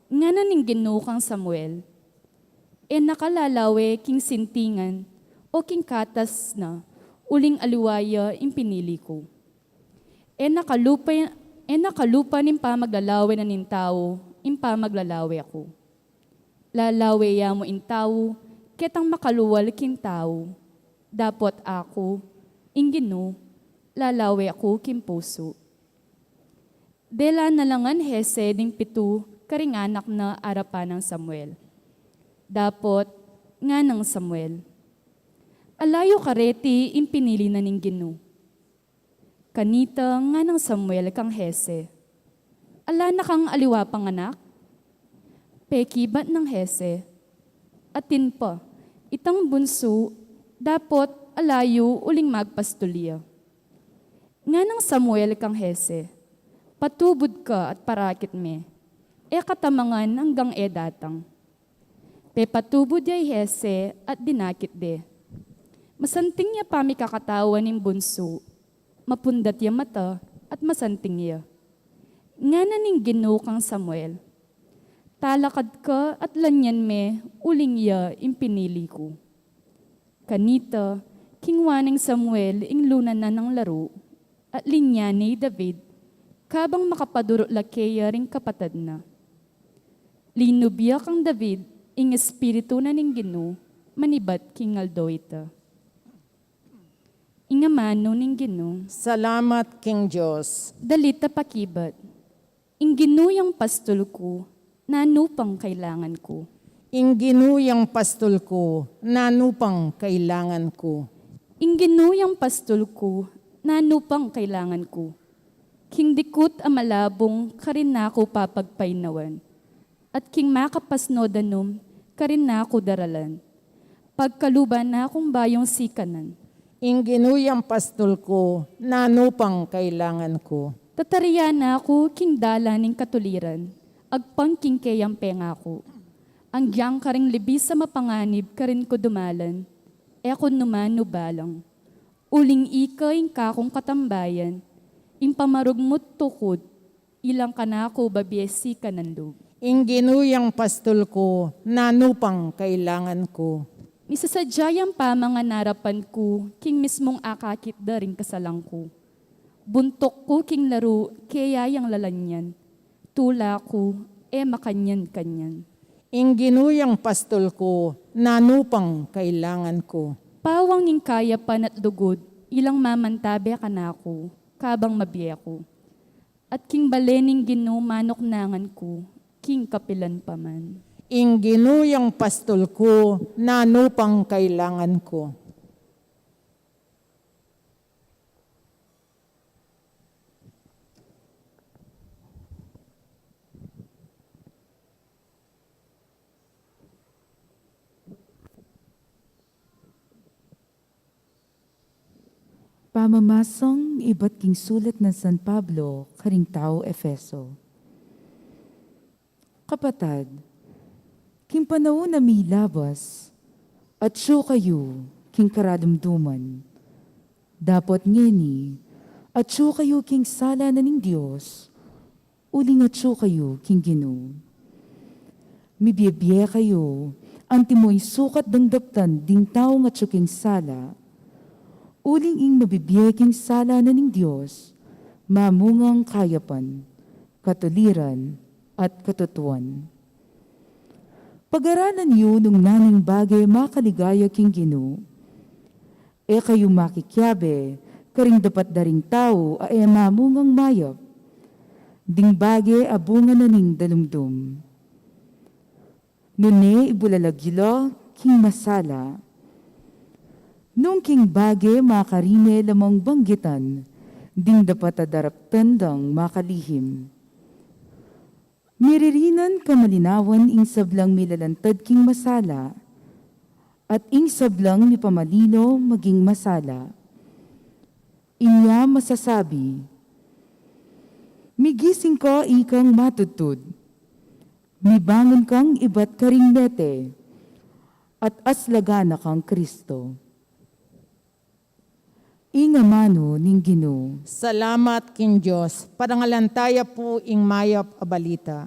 ngana ning Ginu kang Samuel, "E na ka lalawe king sintingan o king katas na, uling aliwa ya ing pinili ku. E na kalupa, e na kalupa ning pamaglalawe na ning tau ing pamaglalawe ku. Lalawe ya mu ing tau ketang makalual king tau, dapot aku, ing Ginu, lalawe ku king pusu." Dela na la ngan Jese ding pitu karing anak na arapan nang Samuel. Dapot nganang Samuel, "Ala yu kareti ing pinili na ning Ginu." Kanita nganang Samuel kang Jese, "Ala na kang aliwa pang anak?" Pekibat nang Jese, "Atin pa, itang bunsu, dapot ala yu uling magpastul ya." Nganang Samuel kang Jese, "Patubud ka at parakit me, e ka tamangan anggang e datang." Pepatubud ya i Jese at dinakit de. Masanting ya pamikakatawan ning bunsu, mapundat ya mata at masanting ya. Ngana ning Ginu kang Samuel, "Talakad ka at lanyan me uling ya ing pinili ku." Kanita, kingwa neng Samuel ing luna na nang laru, at linyan ne i David, kabang makapadurut la keya ring kapatad na. Linub ya kang David ing Espiritu na ning Ginu manibat king aldo ita. Ing amanu ning Ginu. Salamat king Dios. Dalit a pakibat. Ing Ginu yang pastul ku, nanu pang kailangan ku? Ing Ginu yang pastul ku, nanu pang kailangan ku? Ing Ginu yang pastul ku, nanu pang kailangan ku? King dikut a malabung karin na ku papagpainawan, at king makapasno danum karin na ku daralan. Pagkaluban na kung bayung sikanan. Ing Ginu yang pastul ku, nanu pang kailangan ku? Tatarian na ku king dalan ning katuliran, agpang king keyang pengaku. Agyang karing libis a mapanganib karin ku dumalan, e ku nu man nu balang. Uling ika ing kakung katambayan, ing pamarugmut tukud, ilang kanaku babie sikanan lub. Ing Ginu yang pastul ku, nanu pang kailangan ku? Misasadya yang pamanganarapan ku king mismung akakit da ring kasalang ku. Buntuk ku king laru, keya yang lalanyan. Tula ku, e makanyan-kanyan. Ing Ginu yang pastul ku, nanu pang kailangan ku? Pawang ing kayapan at lugud, ilang mamantabe kanaku, kabang mabie ku. At king bale ning Ginu manuknangan ku, king kapilan pa man. Ing Ginu yang pastul ku, nanu pang kailangan ku? Pamamasang ibat king sulat nang San Pablo karing taga Efeso. Kapatad, king panaun a milabas, atyu kayu king karalumduman. Dapot ngeni, atyu kayu king sala na ning Dios, uling atyu kayu king Ginu. Mibie-bie kayu, antimo ing sukat dang daptan ding taung atyu king sala. Uling ing mabibie king sala na ning Dios, mamungang kayapan, katuliran, at katutuan. Pag-aralan yu nung nanung bage makaligaya king Ginu. E kayu makikiabe karing dapat da ring tau a e mamungang mayap, ding bage a bunga na ning dalumdum. Nune ibulalag yu la king masala. Nung king bage makarine la mang banggitan ding dapat a daraptan dang makalihim. Miririnan kamalinawan ing sablang milalantad king masala, at ing sablang mipamalino maging masala. Inya masasabi, migising ka ikang matudtud, mibangun kang ibat karing mete, at aslagan na kang Kristo. Ing amanu ning Ginu. Salamat king Dios. Parangalan taya pu ing mayap a balita.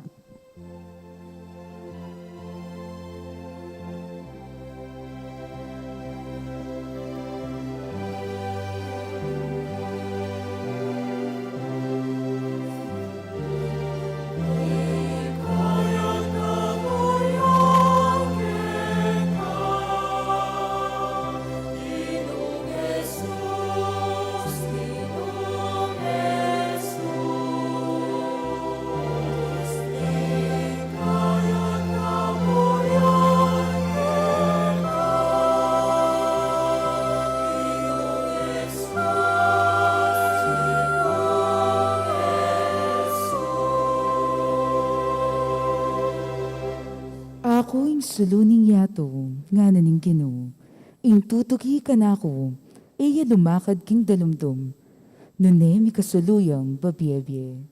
Aku ing sulu ning yatu, ngana ning Ginu, ing tutuki kanaku, e ya lumakad king dalumdum, nune mikasulu yang babie-bie.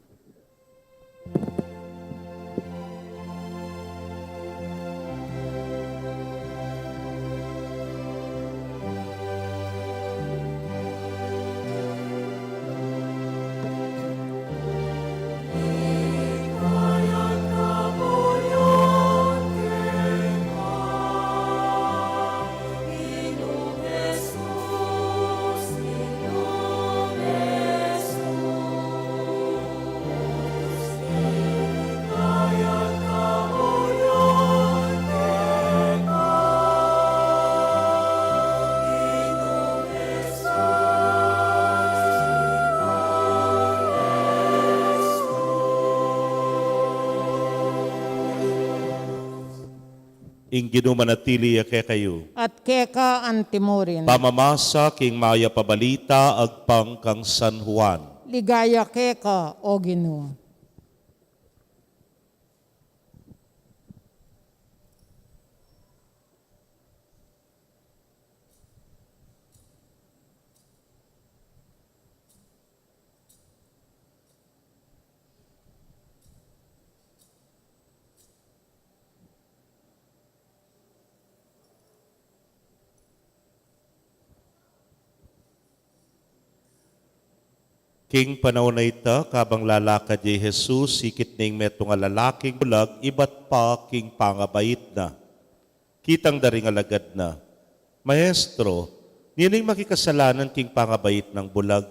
Ing Ginu manatili ya kekayu. At keka antimurin. Pamamasa king mayap a balita agpang kang San Juan. Ligaya keka, O Ginu. King panaun a ita, kabang lalakad ya i Jesus, ikit ne ing metung a lalaking bulag ibat pa king pangabait na. Kitang da ring alagad na, "Maestro, ninu ing makikasalanan king pangabait nang bulag,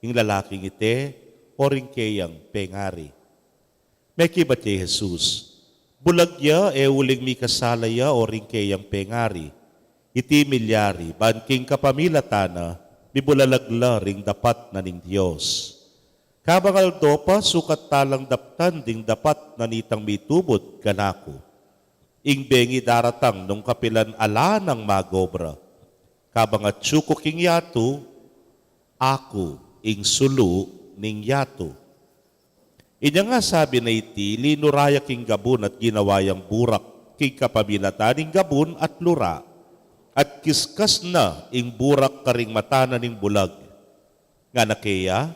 ing lalaking ite o ring keyang pengari?" Mekibat ya i Jesus, "Bulag ya e uling mikasala ya o ring keyang pengari. Iti milyari ban king kapamilatan na, mibulalag la ring dapat na ning Dios. Kabang aldo pa, sukat talang daptan ding dapat na nitang mitubud kanaku. Ing bengi daratang nung kapilan ala nang magobra. Kabang atyu ku king yatu, aku ing sulu ning yatu." Inyang asabi na iti, linura ya king gabun at ginawa yang burak king kapamilatan ning gabun at lura, at kiskas na ing burak karing mata na ning bulag. Ngana keya,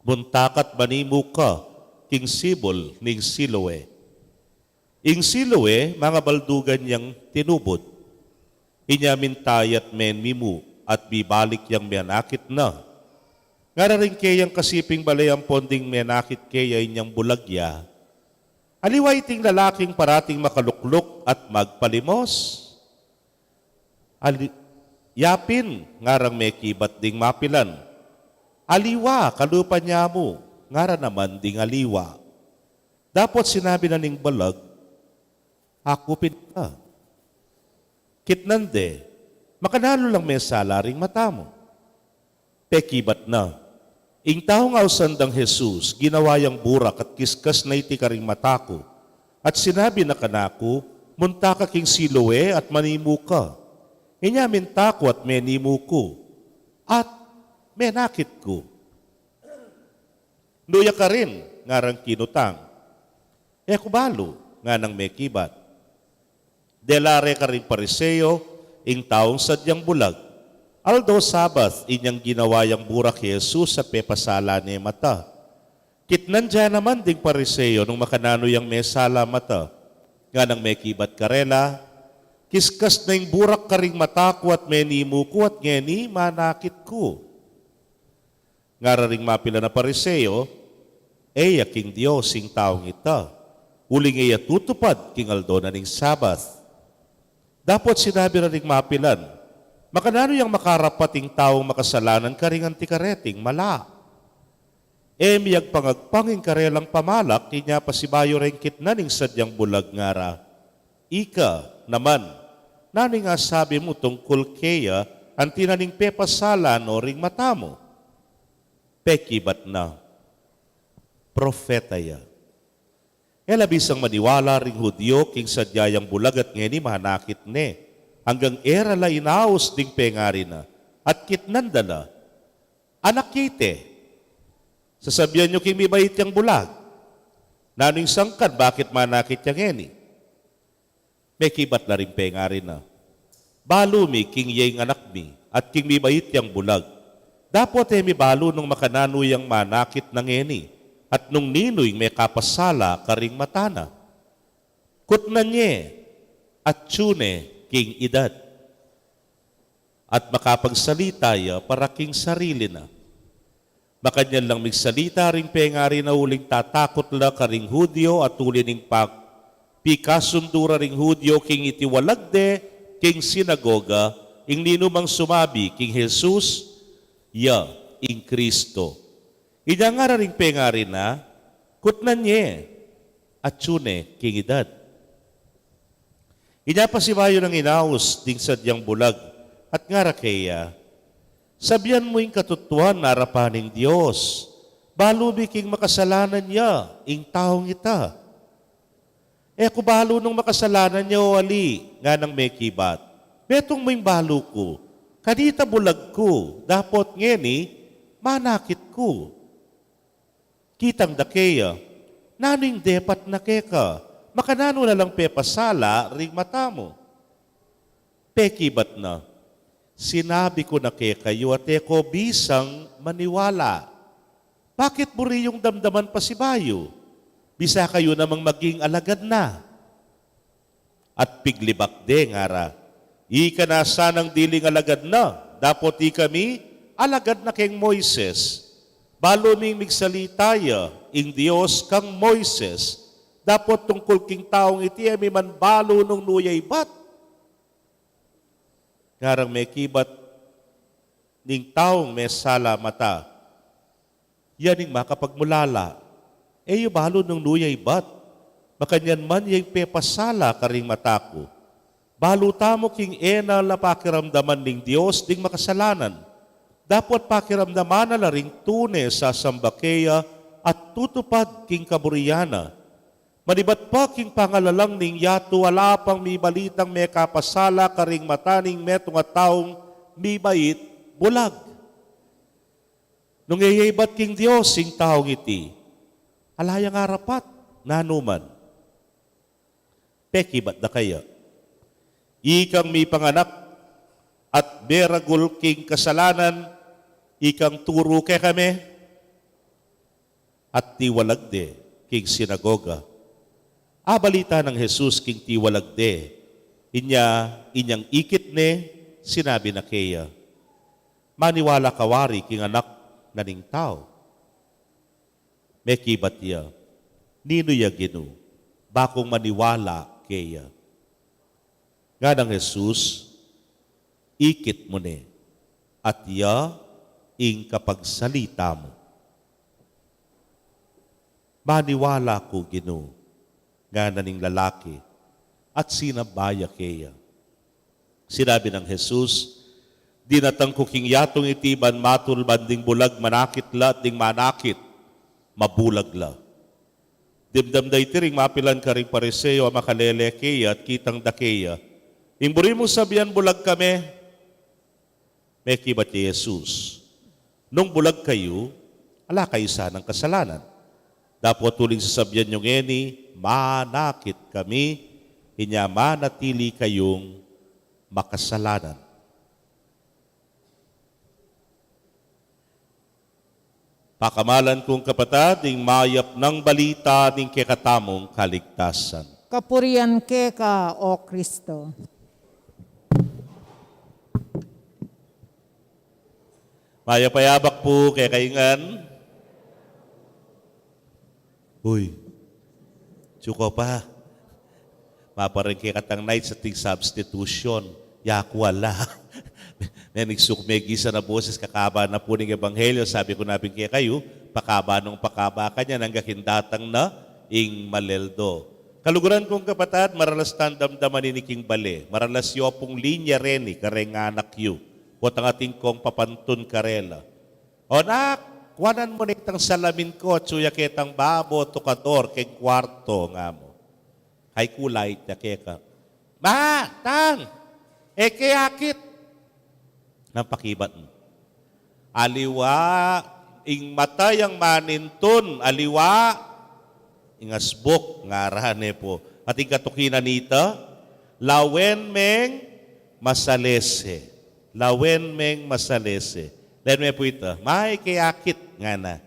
"Munta ka't manimu ka king sibul ning Siloe." Ing Siloe, mangabaldugan yang tinubud. Inya minta ya't menimu at bibalik yang menakit na. Ngara ring keyang kasiping bale ampon ding menakit keya inyang bulag ya, "Aliwa iting lalaking parating makalukluk at magpalimos?" "Ali-, yapin," ngarang mekibat ding mapilan. "Aliwa, kalupa nya mu," ngara naman ding aliwa. Dapot sinabi na ning bulag, "Aku pin ika." Kitnan de, "Makananu lang mesala ring mata mu?" Pekibat na, "Ing taung ausan dang Jesus, ginawa yang burak at kiskas na iti karing mata ku, at sinabi na kanaku, 'Munta ka king Siloe at manimu ka.' Inya minta ku at menimu ku, at menakit ku." "Nu ya karin?" ngarang kinutang. "E ku balu," nganang mekibat. Dela re karing Pariseo ing taung sadyang bulag. Aldo Sabat inyang ginawa yang burak i Jesus at pepasala ne mata. Kitnan da naman ding Pariseo nung makananu yang mesala mata. Nganang mekibat karela, "Kiskas na ing burak karing mata ku at menimu ku at ngeni manakit ku." Ngara ring mapilan a Pariseo, "E ya king Dios ing taung ita, uling e ya tutupad king aldo na ning Sabat." Dapot sinabi na ring mapilan, "Makananu yang makarapat ing taung makasalanan karing anti kareting mala?" E miyagpang-agpang ing karelang pamalak, inya pasibayu reng kitnan ing sadyang bulag, ngara, "Ika naman, nanu ing asabi mu tungkul keya, anti na ning pepasala no ring mata mu?" Pekibat na, "Propeta ya." E la bisang maniwala ring Judio king sadya yang bulag at ngeni manakit ne. Anggang e ra la inaus ding pengari na at kitnan da la, "Anak ya ite? Sasabian yu king mibait yang bulag? Nanu ing sangkan bakit manakit ya ngeni?" Mekibat la ring pengari na, "Balu mi king iya ing anak mi at king mibait yang bulag. Dapot e mi balu nung makananu yang manakit na ngeni at nung ninu ing mekapasala karing mata na. Kutnan ye, atyu ne king idad, at makapagsalita ya para king sarili na." Makanyan lang migsalita ring pengari na uling tatakut la karing Judio at uli ning pag-, pikasundu ra ring Judio king itiwalag de king sinagoga ing ninumang sumabi king Jesus, "Ya ing Kristo." Inya ngara ring pengari na, "Kutnan ye, atyu ne king idad." Inya pasibayu nang inaus ding sadyang bulag at ngara keya, "Sabian mu ing katutuan arapan ning Dios, balu mi king makasalanan ya ing taung ita." "E ku balu nung makasalanan ya o ali," nganang mekibat. "Metung mu ing balu ku, kanita bulag ku, dapot ngeni Manakit ku. Kitang da keya, nanu ing depat na keka? Makananu na lang pepasala ring mata mu? Pekibat na, sinabi ku na kekayu at e ko bisang maniwala. Bakit buri yung damdaman pasibayu? Bisa kayu namang maging alagad na. At piglibak de ngara, ika na sanang diling alagad na, dapot ikami alagad na keng Moises. Balu ming migsalita ya ing Dios kang Moises, dapot tungkul king taung iti e mi man balu nung nu ya ibat. Ngarang mekibat ning taung mesala mata, ya ning makapagmulala. E yu balu nung nu ya ibat. Makanyan man ya ing pepasala karing mata ku. Balu tamu king e na la pakiramdaman ning Dios ding makasalanan. Dapot pakiramdaman na la ring tune sasamba keya at tutupad king kaburian na. Manibat pa king pangalalang ning yatu ala pang mibalitang mekapasala karing mata ning metung a taung mibait bulag. Nung e ya ibat king Dios ing taung iti, ala yang arapat, nanu man. Pekibat da kaya, ikang mipanganak at meragul king kasalanan, ikang turu kekami? At tiwalag de king sinagoga. Abalita nang Jesus king tiwalag de, inya inyang ikit ne, sinabi na keya, maniwala ka wari king Anak na ning Tau? Mekibat ya, ninu ya, Ginu, ba kung maniwala keya? Nganang Jesus, ikit mu ne, at ya ing kapagsalita mu. Maniwala ku, Ginu, ngana ning lalaki, at sinamba ya keya. Sinabi nang Jesus, dinatang ku king yatung iti ban matul ban ding bulag manakit la, ding manakit mabulag la. Dimdam da iti ring mapilan karing Pariseo a makalele keya at kitang da keya, ing buri mung sabian bulag kami? Mekibat ya Jesus, nung bulag kayu, ala kayu sanang kasalanan. Dapot uling sasabian yung ngeni, manakit kami, inya manatili kayung makasalanan. Pakamalan kung kapatad, ing mayap nang balita ning kekatamung kaligtasan. Kapurian keka, O Kristo. Mayap a yabak pu kekayu ngan. Uy, tsuko pa. Mapareng kekatang night sa tig substitution. Yaku ala. Neng iksuk me gisa na boses, kakaba na pu ning ebanghelyo, sabi ku na pin kekayu, pakaba nung pakaba kanyan, angga king datang na ing maleldo. Kaluguran kung kapatad, maralas tang damdaman ini king bale. Maralas yu pung linya reni kareng anak yu. Potang atin kong papantun karela. O nak, kuanan mu ne itang salamin ku, atsu ya ketang babo, tukador, keng kuarto, nga mu. Kaiku la itya keka. Ma, tang, e ke akit. Nang pakibat mu, aliwa ing mata yang manintun, aliwa ing asbuk, ngara ne pu. At ing katukinan nita, lawen meng masalese. Lawen meng masalese. Lawen me pu ita, ma, e ke akit, ngana.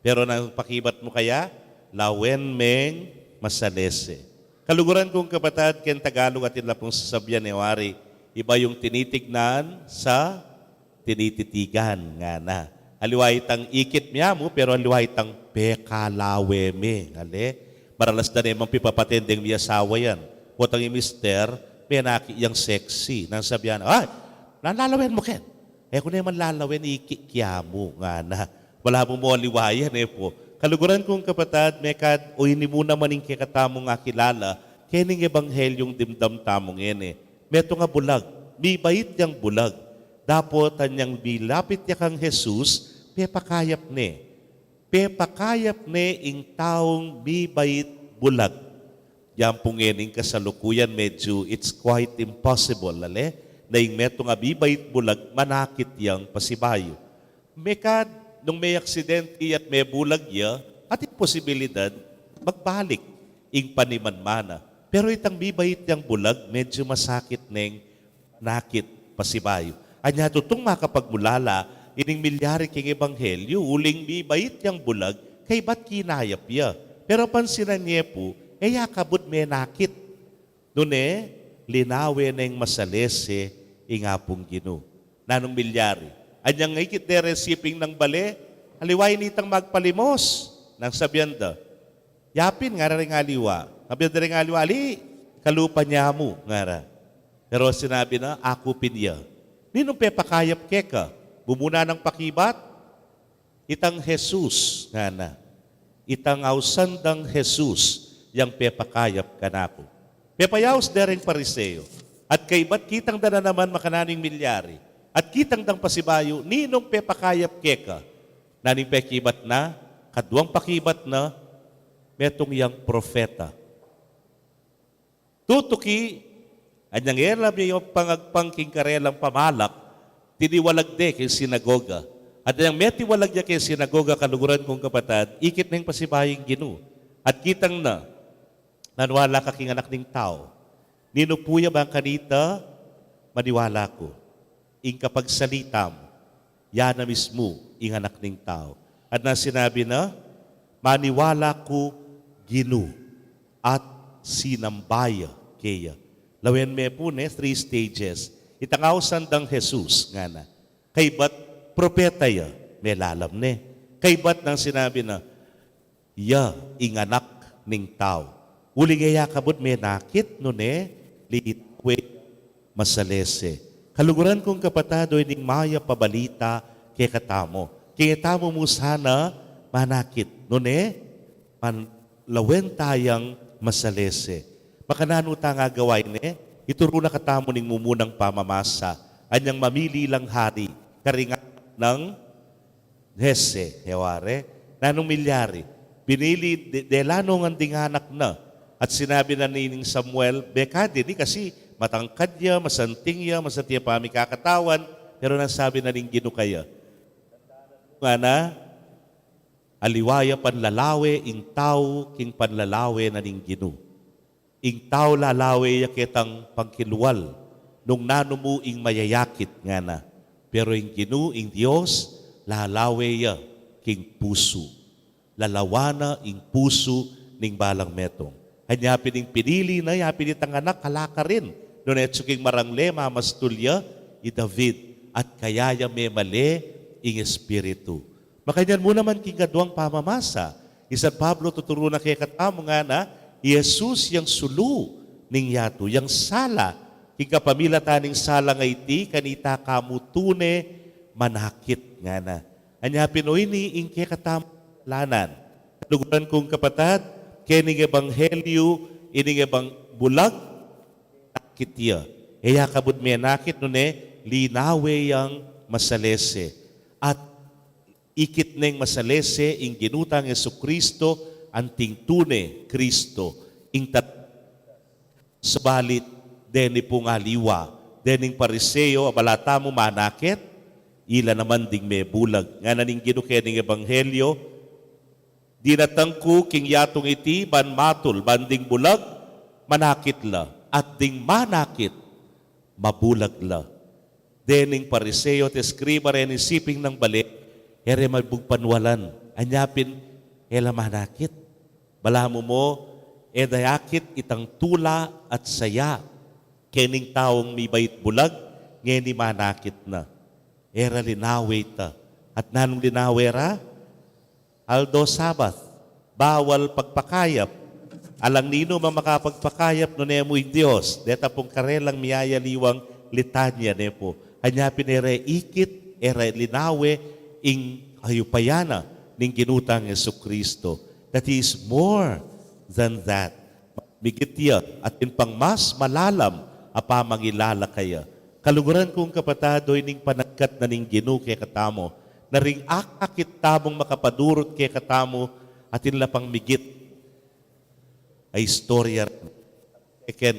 Pero nang pakibat mu kaya, lawen meng masalese. Kaluguran kung kapatad, keng Tagalog atin la pung sasabian e wari, iba yung tinitignan sa tinititigan, ngana. Aliwa itang ikit me mu, pero aliwa itang pekalawe me, ale? Maralas da ne mang pipapatendeng miyasawa yan. Potang i mister, menakit yang sexy. Nang sabian, ay, nanu lalawen mu ken? E ku ne man lalawen, ikit ya mu, ngana. Wala mu mu aliwa yan, e pu. Kaluguran kung kapatad, mekad, o ini mu naman ing kekatamung akilala kening ebanghelyung dimdam tamu ngeni. Metung a bulag, mibait yang bulag. Dapot anyang milapit ya kang Jesus, pepakayap ne. Pepakayap ne ing taung mibait bulag. Yan pu ngening kasalukuyan, medyu it's quite impossible, ale, na ing metung a mibait bulag manakit yang pasibayu. Mekad, Nung me aksidente at mebulag ya, atin posibilidad magbalik ing panimanmana. Pero itang mibait yang bulag, medyu masakit neng nakit pasibayu. Anya tutung makapagmulala ining milyari king ebanghelyu, uling mibait yang bulag, kaybat kinayap ya. Pero pansinan ye pu, e ya kabud menakit. Nune, linawe neng masalese ing Apung Ginu. Nanung milyari? Anyang ikit de re siping nang bale, aliwa ini itang magpalimos. Nang sabian da, "Yapin," ngara ring aliwa. Sabian da ring aliwa, "Ali, kalupa ne mu," ngara. Pero sinabi na, "Aku pin ya." "Ninung pepakayap keka?" Mumuna nang pakibat, "Itang Jesus," ngana. "Itang ausan dang Jesus yang pepakayap kanaku." Pepayaus de ring Pariseo, at kaybat kitang da na naman makananu ing milyari, at kitang dang pasibayu, "Ninung pepakayap keka?" Nanu ing pekibat na? Kaduang pakibat na, "Metung yang propeta." Tutuki, anyang e la miyapangagpang king karelang pamalak, tiniwalag de king sinagoga. At anyang metiwalag ya king sinagoga, kaluguran kung kapatad, ikit neng pasibayu ing Ginu. At kitang na, "Naniwala ka king Anak ning Tau? Ninu pu ya bang kanita maniwala ku?" Ing kapagsalita mu, ya na mismu ing Anak ning Tau. At nang sinabi na, "Maniwala ku, Ginu," at sinamba ya keya. Lawen me pu ne, three stages. Itang ausan dang Jesus, ngana. Kaybat propeta ya, melalam ne. Kaybat nang sinabi na, "Ya ing Anak ning Tau." Uling e ya kabud menakit, nune, linawe masalese. Kaluguran kung kapatad, o ining mayap a balita kekatamu. King e tamu mu sana manakit, nune, man lawen tayang masalese. Makananu tang gagawan ini? Ituru na katamu ning mumunang pamamasa. Anyang mamili lang hari, karing anak nang Jese, e wari, nanung milyari? Pinili, de, dela nung ding anak na. At sinabi na ni ning Samuel, "Beka dini, kasi matangkad ya, masanting ya, masanting ya pamikakatawan." Pero nanu ing sabi na ning Ginu kaya? Ngana, "Aliwa ya panlalawe ing tau king panlalawe na ning Ginu. Ing tau lalawe ya ketang pangkilual, nung nanu mu ing mayayakit," ngana. "Pero ing Ginu, ing Dios, lalawe ya king pusu." Lalawan na ing pusu ning balang metung. Anya pin ing pinili na, ya pin itang anak, kalakarin. Nune, atsu king marangle, mamastul ya i David, at kaya ya memale ing Espiritu. Makanyan mu naman king kaduang pamamasa, i San Pablo tuturu na kekatamu, ngana, i Jesus yang sulu ning yatu, yang sala, king kapamilatan ning salang iti, kanita kamu tune manakit, ngana. Anya pin o ini ing kekatamung kasalanan. Kaluguran kung kapatad, kening ebanghelyu, ining ebang-, bulag, menakit ya. E ya kabud menakit, nune, linawe yang masalese. At ikit neng masalese ing Ginu tang Jesucristo, anting tune Cristo, ing tat-, subalit deni pung aliwa, dening Pariseo, a bala tamu manakit, ila naman ding mebulag. Ngana ning Ginu kening ebanghelyu, "Dinatang ku king yatung iti ban matul, ban ding bulag, manakit la, at ding manakit, mabulag la." Dening Pariseo at eskriba reni siping nang bale, e re mabug panwalan. Anya pin, e la manakit. Balamu mo, e da yakit itang tula at saya kening taung mibait bulag, ngeni manakit na. E ra linawe ita. At nanung linawe ra? Aldo Sabat, bawal pagpakayap. Alang ninumang makapagpakayap, nune mu ing Dios. Deta pung karelang miyayaliwang litanya ne pu. Anya pin e re ikit, e re linawe ing ayupaya na ning Ginu tang Jesucristo. That is more than that. Migit ya, atin pang mas malalam a pamangilala kaya. Kaluguran kung kapatad, o ining panagkat na ning Ginu kekatamu, na ring akakit tamung makapadurut kekatamu, atin la pang migit a istorya. Second,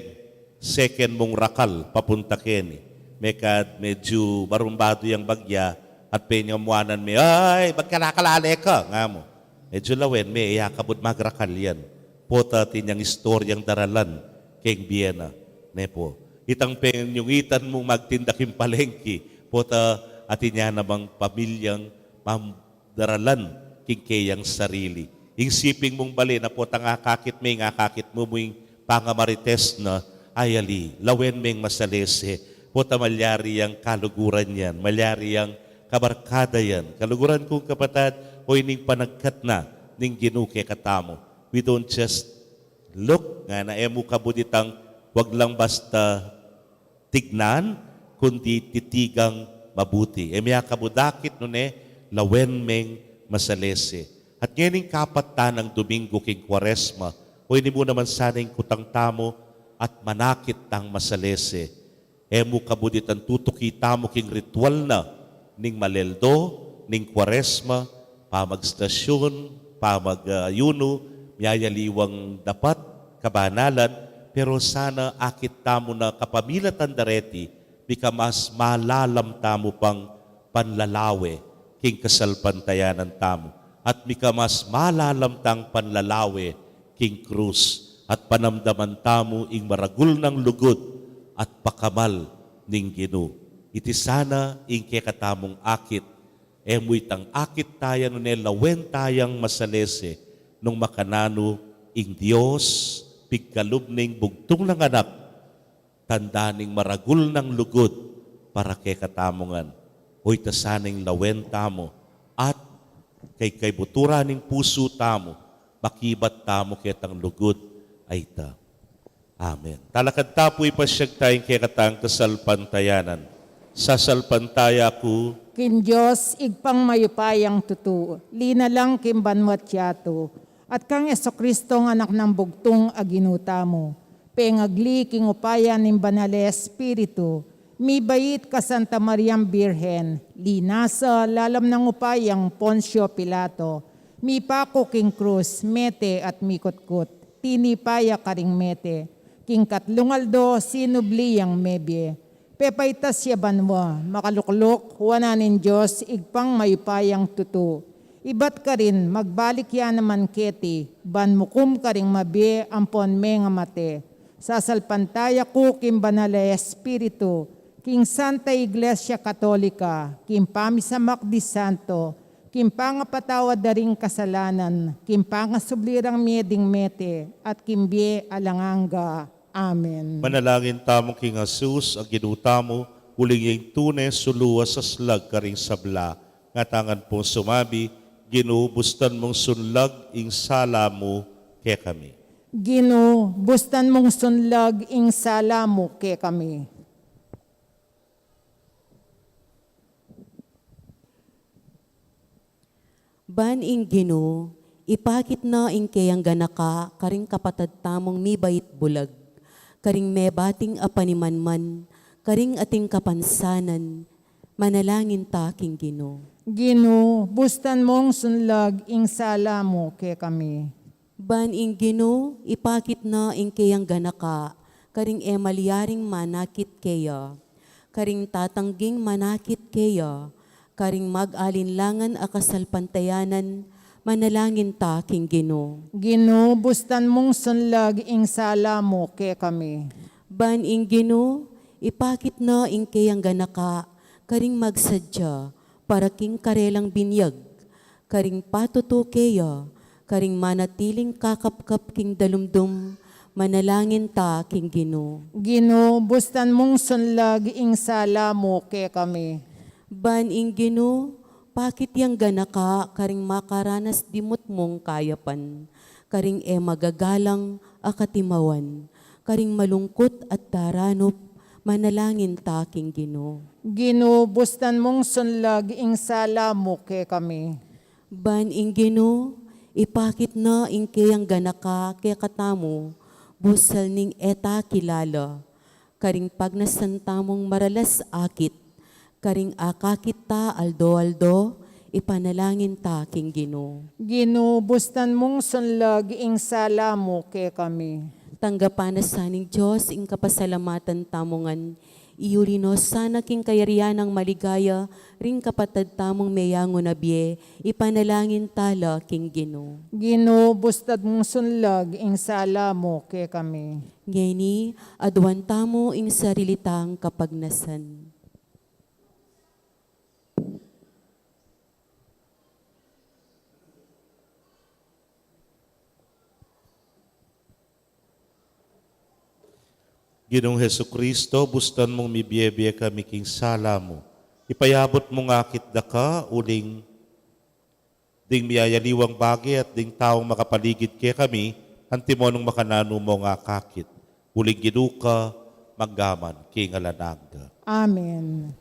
second mung rakal papunta keni. Mekad medyu barumbadu yang bagya, At penyamuanan me, "Ay, magkalakalale ka," nga mu. Medyu lawen me, e ya kabud magrakal yan. Pota atin yang istoryang daralan keng bie na, ne pu. Itang penyungitan mung magtinda king palengki, pota atin ya namang pamilyang mam-, daralan king keyang sarili. Ing siping mung bale na potang akakit me, ing akakit mu mu ing pangamarites na, ay ali, lawen meng masalese, pota malyari yang kaluguran yan, malyari yang kabarkada yan. Kaluguran kung kapatad, o ining panagkat na ning Ginu kekatamu. We don't just look, ngana, e mu kabud itang wag lang basta tignan, kundi titigang mabuti. E me ya kabud akit nune, lawen meng masalese. At ngening kapat tanang Domingo king Kuaresma, o ini mu naman sana ing kutang tamu at manakit tang masalese. E mu kabud itang tutuki tamu king ritual na ning maleldo, ning Kuaresma, pamagstasyon, pamag-ayuno, miyayaliwang dapat, kabanalan, pero sana akit tamu na kapamilatan dareti, mika mas malalam tamu pang panlalawe king kasalpantayanan tamu, at mika mas malalam tang panlalawe king krus, at panamdaman tamu ing maragul nang lugud at pakamal ning Ginu. Iti sana ing kekatamung akit, e mu itang akit taya nune lawen tayang masalese, nung makananu ing Dios pigkalub ning bugtung nang Anak, tanda ning maragul nang lugud para kekatamu ngan. O ita sana ing lawen tamu, at kay kaibuturan ning pusu tamu, makibat tamu ketang lugud a ita. Amen. Talakad ta pu, ipasyag taya ing kekatang kasalpantayanan. Sasalpantaya ku king Dios, Ibpang mayupayang tutu, linalang king banua't yatu, at kang Jesucristo, Anak nang bugtung a Ginu tamu, pengagli king upaya ning Banal a Espiritu, mibait ka Santa Mariang Birhen, linasa lalam nang upayang Poncio Pilato, mipaku king krus, mete at mikutkut, tinipa ya karing mete, king katlung aldo sinubli yang mebie, pepaitas ya banua, makalukluk wanan ning Dios Ibpang mayupayang tutu. Ibat karin magbalik ya naman keti, ban mukum karing mabie ampon mengamate. Sasalpantaya ku king Banal a Espiritu, king Santa Iglesia Katolika, king pamisamak di santo, king pangapatawad da ring kasalanan, king pangasubli rang mie ding mete, at king bie alang angga. Amen. Manalangin tamu king Jesus a Ginu tamu, uling ya ing tune sulu a saslag karing sabla, ngana ngan pung sumabi, Ginu, bustan mung sunlag ing sala mu kekami. Ginu, bustan mung sunlag ing sala mu kekami. Ban ing Ginu, ipakit na ing keyang ganaka karing kapatad tamung mibait bulag, karing mebating a panimanman, karing ating kapansanan, manalangin ta king Ginu. Ginu, bustan mung sunlag ing sala mu kekami. Ban ing Ginu, ipakit na ing keyang ganaka, karing e malyaring manakit keya, karing tatangging manakit keya, karing mag-alinlangan a kasalpantayanan, manalangin ta king Ginu. Ginu, bustan mung sunlag ing sala mu kekami. Ban ing Ginu, ipakit na ing keyang ganaka, karing magsadya, para king karelang binyag, karing patutu keya, karing manatiling kakapkap king dalumdum, manalangin ta king Ginu. Ginu, bustan mung sunlag ing sala mu kekami. Ban ing Ginu, pakit yang ganaka, karing makaranas dimut mung kayapan, karing e magagalang a katimawan, karing malungkut at daranup, manalangin ta king Ginu. Ginu, bustan mung sunlag ing sala mu kekami. Ban ing Ginu, ipakit na ing keyang ganaka kekatamu, busal ning e ta kilala, karing pagnasan tamung maralas akit, karing akakit ta aldo-aldo, ipanalangin ta king Ginu. Ginu, bustan mung sunlag ing sala mu kekami. Tanggapan na sa ning Dios ing kapasalamatan tamu ngan, Iyuli no sana king kayarian nang maligaya ring kapatad tamung meyangu na bie, ipanalangin tala king Ginu. Ginu, bustad mung sunlag ing sala mu kekami. Ngeni, aduan tamu ing sarili tang kapagnasan. Ginung Jesucristo, bustan mung mibie-bie kami king sala mu. Ipayabut mung akit daka, uling ding miyayaliwang bage at ding taung makapaligid kekami, antimo nung makananu mung akakit. Uling Ginu ka, mangga man king alang angga. Amen.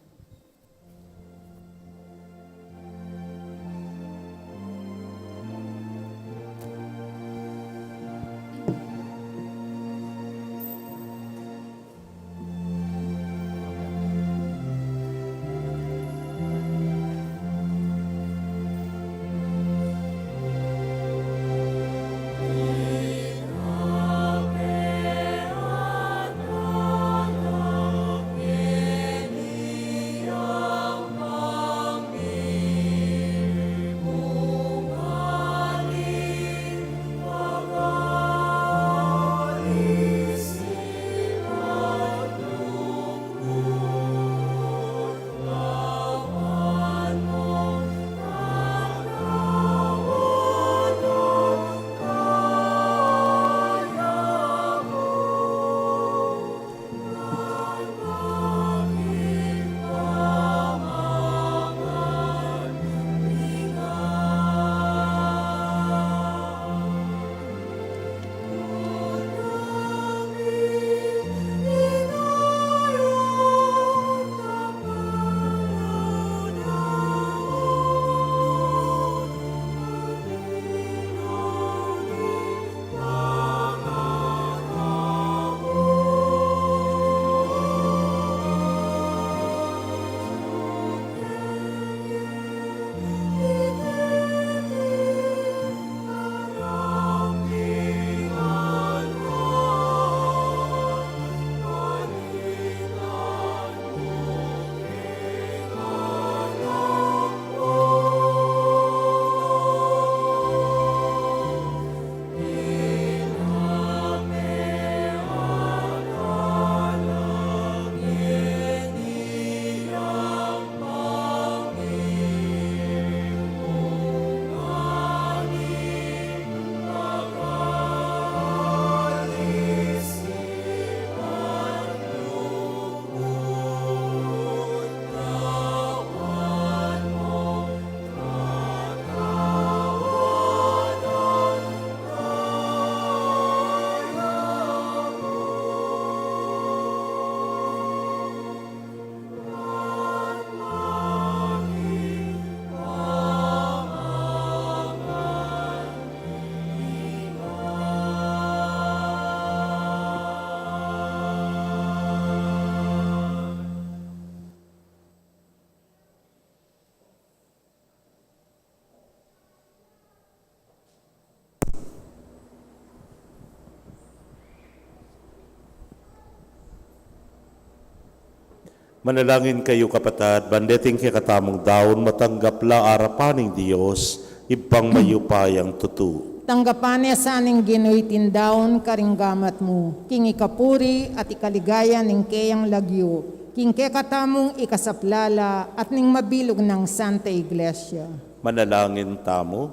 Manalangin kayu, kapatad, ban deting kekatamung daun matanggap la arapan ning Dios, Ibpang mayupayang tutu. Tanggapan ne sa ning Ginu iting daun karing gamat mu, king ikapuri at ikaligaya ning keyang lagyu, king kekatamung ikasaplala at ning mabilug nang Santa Iglesia. Manalangin tamu.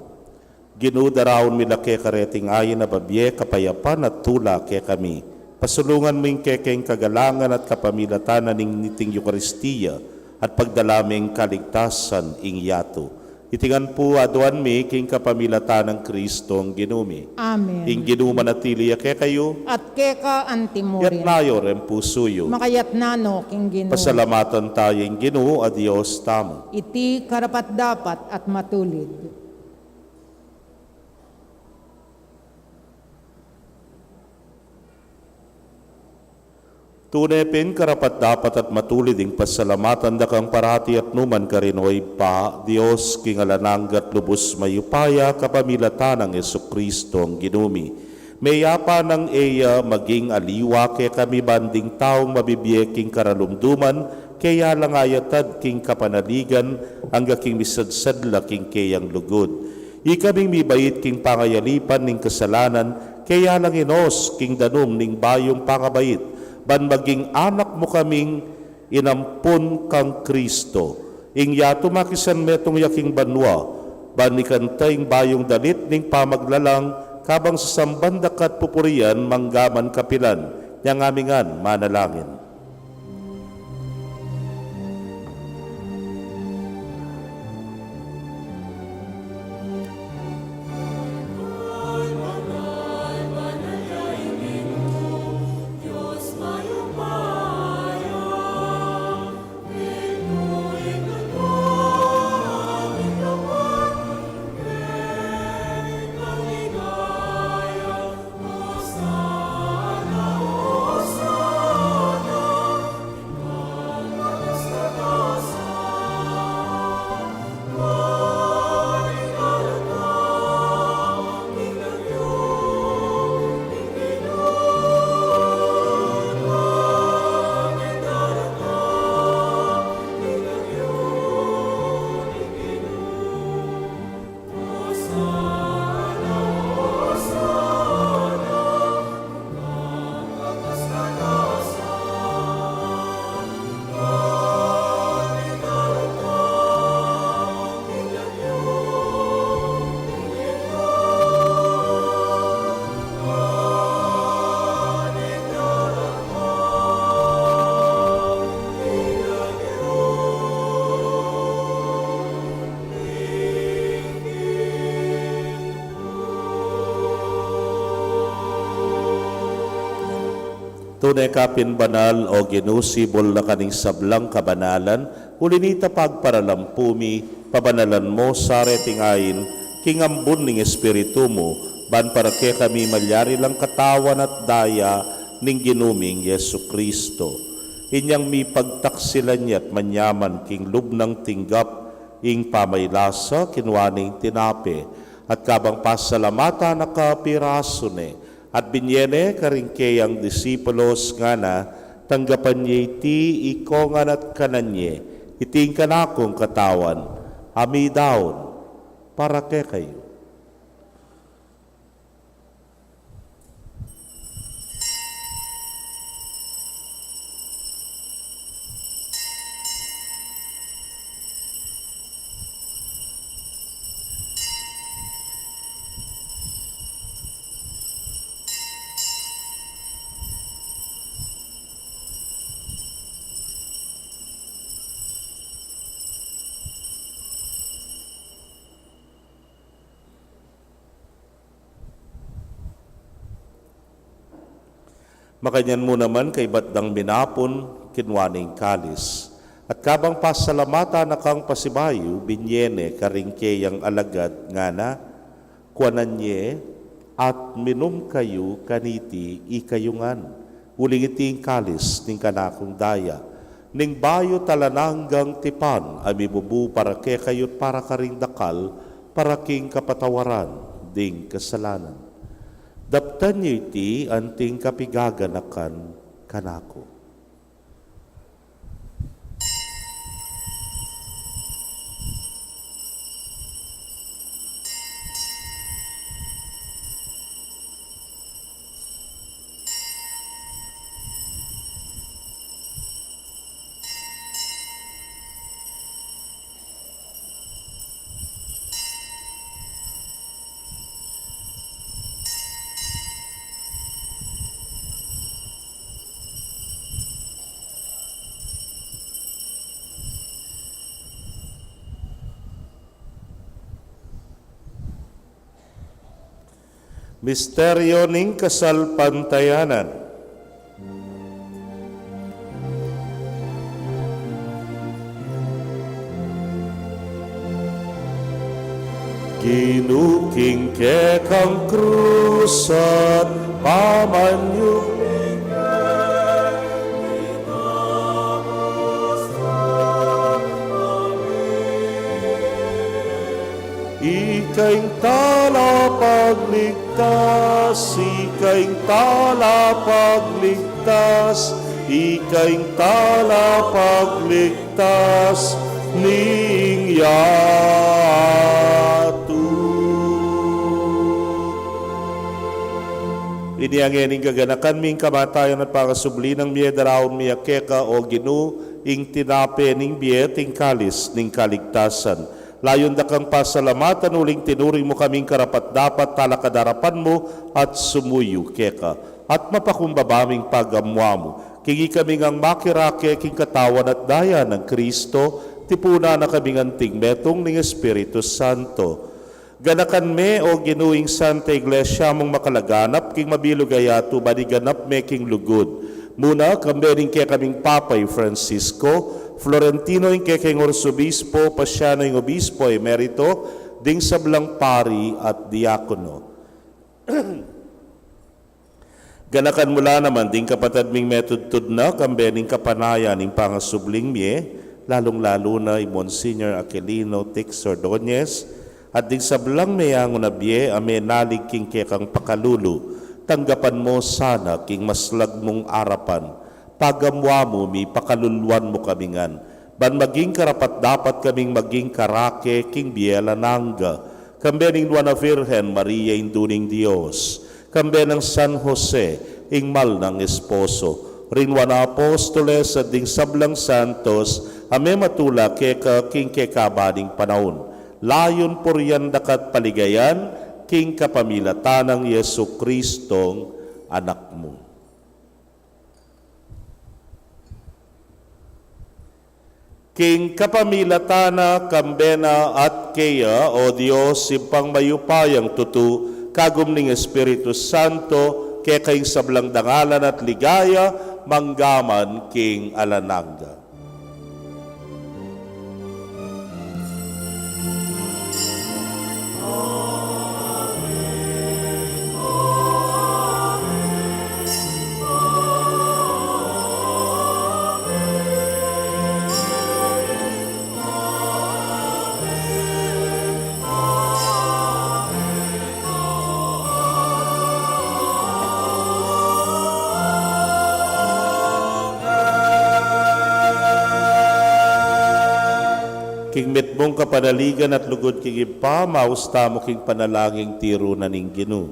Ginu, daraun mi la keka reting ayin a babie kapayapan at tula kekami. Pasulungan mu ing kekeng kagalangan at kapamilatan na ning niting Eukaristia at pagdala meng kaligtasan ing yatu. Iti ngan pu aduan mi king kapamilatan nang Kristong Ginu mi. Amen. Ing Ginu manatili ya kekayu. At keka antimurin. Yatna yu ring pusu yu. Makayatna no king Ginu. Pasalamatan tayu ing Ginu a Dios tamu. Iti karapat-dapat at matulid. Tune pin karapat-dapat at matulid ing pasalamatan da kang parati at nukarin man, o Ibpa, Dios king alang angga at lubus mayupaya, kapamilatan nang Jesucristo a Ginu mi. Meyapa nang e ya maging aliwa kekami ban ding taung mabibie king karalumduman, keya lang ayatad king kapanaligan, angga king misadsad la king keyang lugud. Ikaming mibait king pangayalipan ning kasalanan, keya lang inos king danum ning bayung pangabait, ban maging anak mu kaming inampun kang Kristo. Ing yatu makisan metung ya king banua, ban ikanta ing bayung dalit ning pamaglalang, kabang sasamban da ka at pupurian, mangga man kapilan. Nya ngan mi ngan manalangin. Tune ka pin banal, O Ginu, sibul na ka ning sablang kabanalan, uli nita pagparalampu mi, pabanalan mu sa reting ain, king ambun ning Espiritu mu, ban para kekami malyari lang katawan at daya ning Ginu ming Jesucristo. Inyang mipagtaksilan ya't manyaman king lub nang tinggap ing pamaylasa, kinua ne ing tinape, at kabang pasalamatan na ka, pirasu ne, at binie ne karing keyang disipulos, ngana, tanggapan ye iti ikongan at kanan ye, iti ing kanakung katawan, a midaun para kekayu. Makanyan mu naman kaybat dang minapun, kinua ne ing kalis. At kabang pasalamatan na kang pasibayu, binie ne karing keyang alagad, ngana, kuanan ye at minum kayu kaniti ikayu ngan. Uling iti ing kalis ning kanakung daya, ning bayu at alang anggang tipan, a mibubu para kekayu't para karing dakal, para king kapatawaran ding kasalanan. Daptan yu iti anting kapigaganakan kanaku. Misteryo ning kasalpantayanan. Ginu, king kekang krus at pamanyubling ika ing talapagligtas. Ika ing talapagligtas, ika ing talapagligtas ning yatu. Inya ngeni ing kaganakan mi, ing kamatayan at pangasubli nang mie, daraun mi keka, O Ginu, ing tinape ning bie at ing kalis ning kaligtasan. Layun da kang pasalamatan uling tinuring mu kaming karapat-dapat talakad king arapan mu at sumuyu keka. At mapakumbaba ming pagamuan mu, king ikami ngang makirake king katawan at daya nang Kristo, tipunan na kaming anting metung ning Espiritu Santo. Ganakan me, O Ginu, ing Santa Iglesia mung makalaganap king mabilug a yatu, ban iganap me king lugud mu na, kambe ning kekaming Papa i Francisco, Florentino ing kekeng Arsobispo, Pasiano ing Obispo Emerito, ding sablang pari at diakono. Ganakan mu la naman ding kapatad ming metudtud na, kambe ning kapanayan ning pangasubling mie, lalung-lalu na i Monsignor Aquilino Tix Ordonez, at ding sablang meyangu na bie a menalig king kekang pakalulu. Tanggapan mu sana king maslag mung arapan. Pagamuan mu mi, pakaluluan mu kami ngan, ban maging karapat-dapat kaming maging karake king bie alang angga, kambe ning Nuan a Virgen Maria, Indu ning Dios, kambe nang San Jose, ing mal nang esposo, ring Nuan a Apostoles, at ding sablang santos a mematula keka king kekaban ning panaun, layun purian da ka at paligayan, king kapamilatan nang Jesucristong Anak mu. King kapamilatan na, kambe na, at keya, O Dios, Ibpang mayupayang tutu, kagum ning Espiritu Santo, keka ing sablang dangalan at ligaya, mangga man king alang angga. King mitmung kapanaligan at lugud king Ibpa, maus tamu king panalangin tiru na ning Ginu.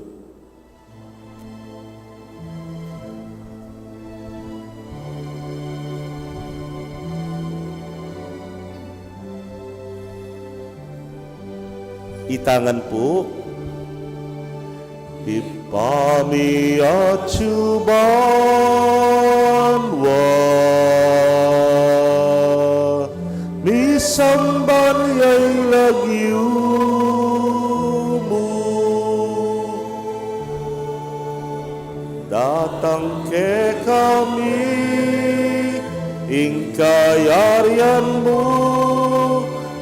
Itangan pu. Ibpa mi atsu banua, misamban ya ing lagyu mu. Datang kekami ing kayarian mu,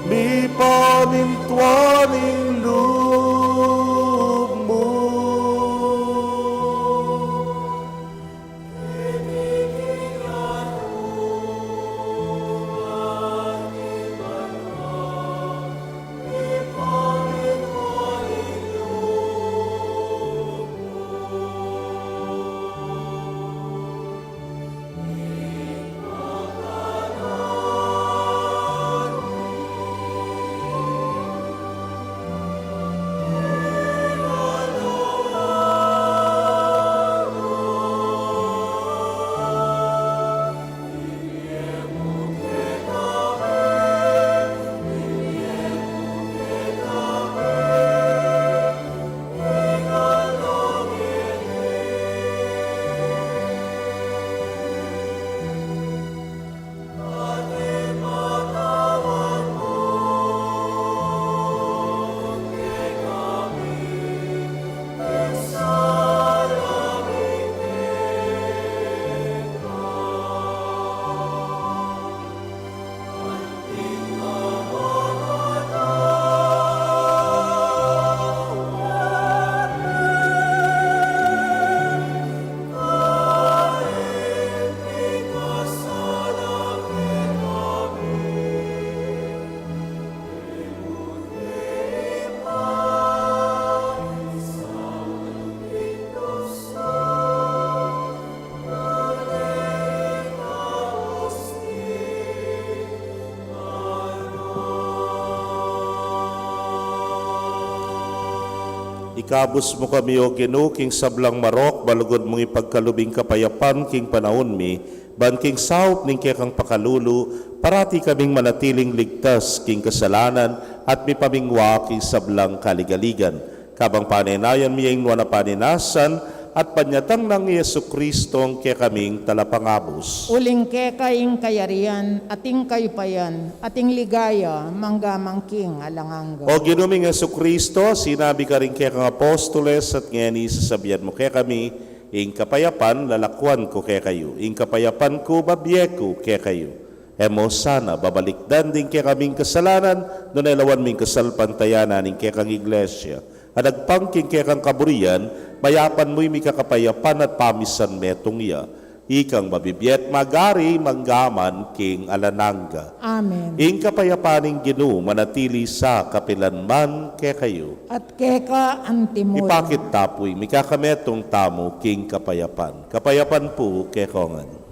mipamintuan ing lub mu. Ikabus mu kami, O Ginu, king sablang marok, balugud mung ipagkalub ing kapayapan king panaun mi, ban king saup ning kekang pakalulu, parati kaming manatiling ligtas king kasalanan at mipamingwa king sablang kaligaligan. Kabang panenayan mi ing nuan a panenasan at panyatang nang Jesu Kristong kekaming Talapangabus. Uling keka ing kayarian, at ing kayupayan, at ing ligaya, mangga man king alang angga. O Ginu ming Jesu Kristo, sinabi karing kekang apostoles, at ngeni sasabian mu kekami, ing kapayapan lalakuan ku kekayu, ing kapayapan ku babie ku kekayu. E mu sana babalikdan ding kekaming kasalanan, nune lawan mu ing kasalpantayanan ning kekang Iglesia. At agpang king kekang kaburian, mayapan mu ing mikakapayapan at pamisan metung ya. Ikang mabibie at magari mangga man king alang angga. Amen. Ing kapayapan ning Ginu manatili sa kapilan man kekayu. At keka anti mu rin. Ipakit ta pu ing mikakametung tamu king kapayapan. Kapayapan pu kekongan.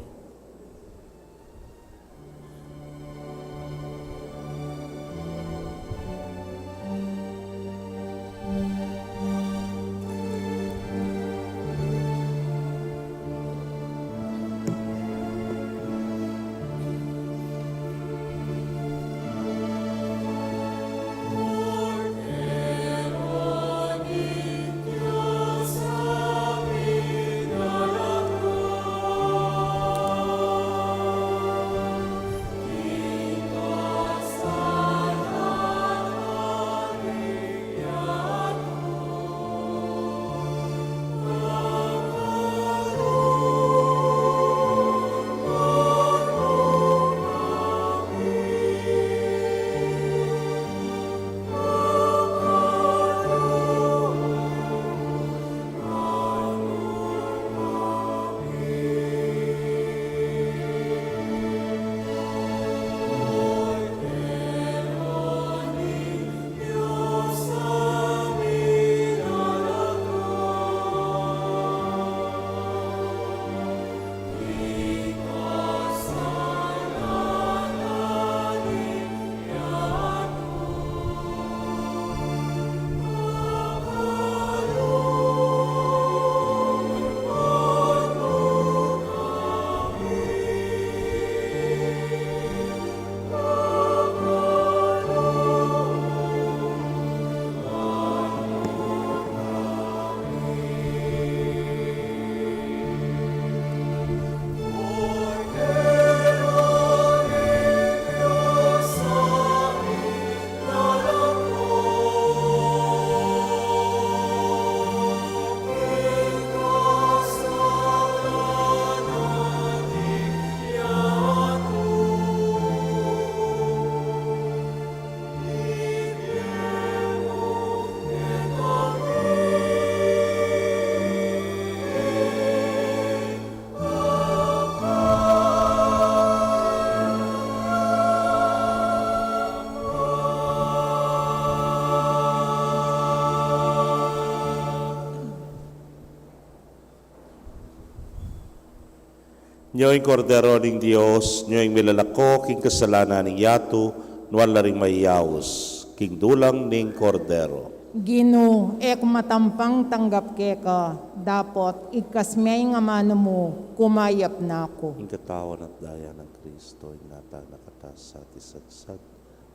Nyo ing Kordero ning Dios, nyo ing milalako king kasalanan ning yatu, nuan la ring mayaus king dulang ning Kordero. Ginu, e ku matampang tanggap keka, dapot igkas me ing amanu mu, kumayap na ku. Ing katawan at daya nang Kristo, ingatan na kata sa at isagsag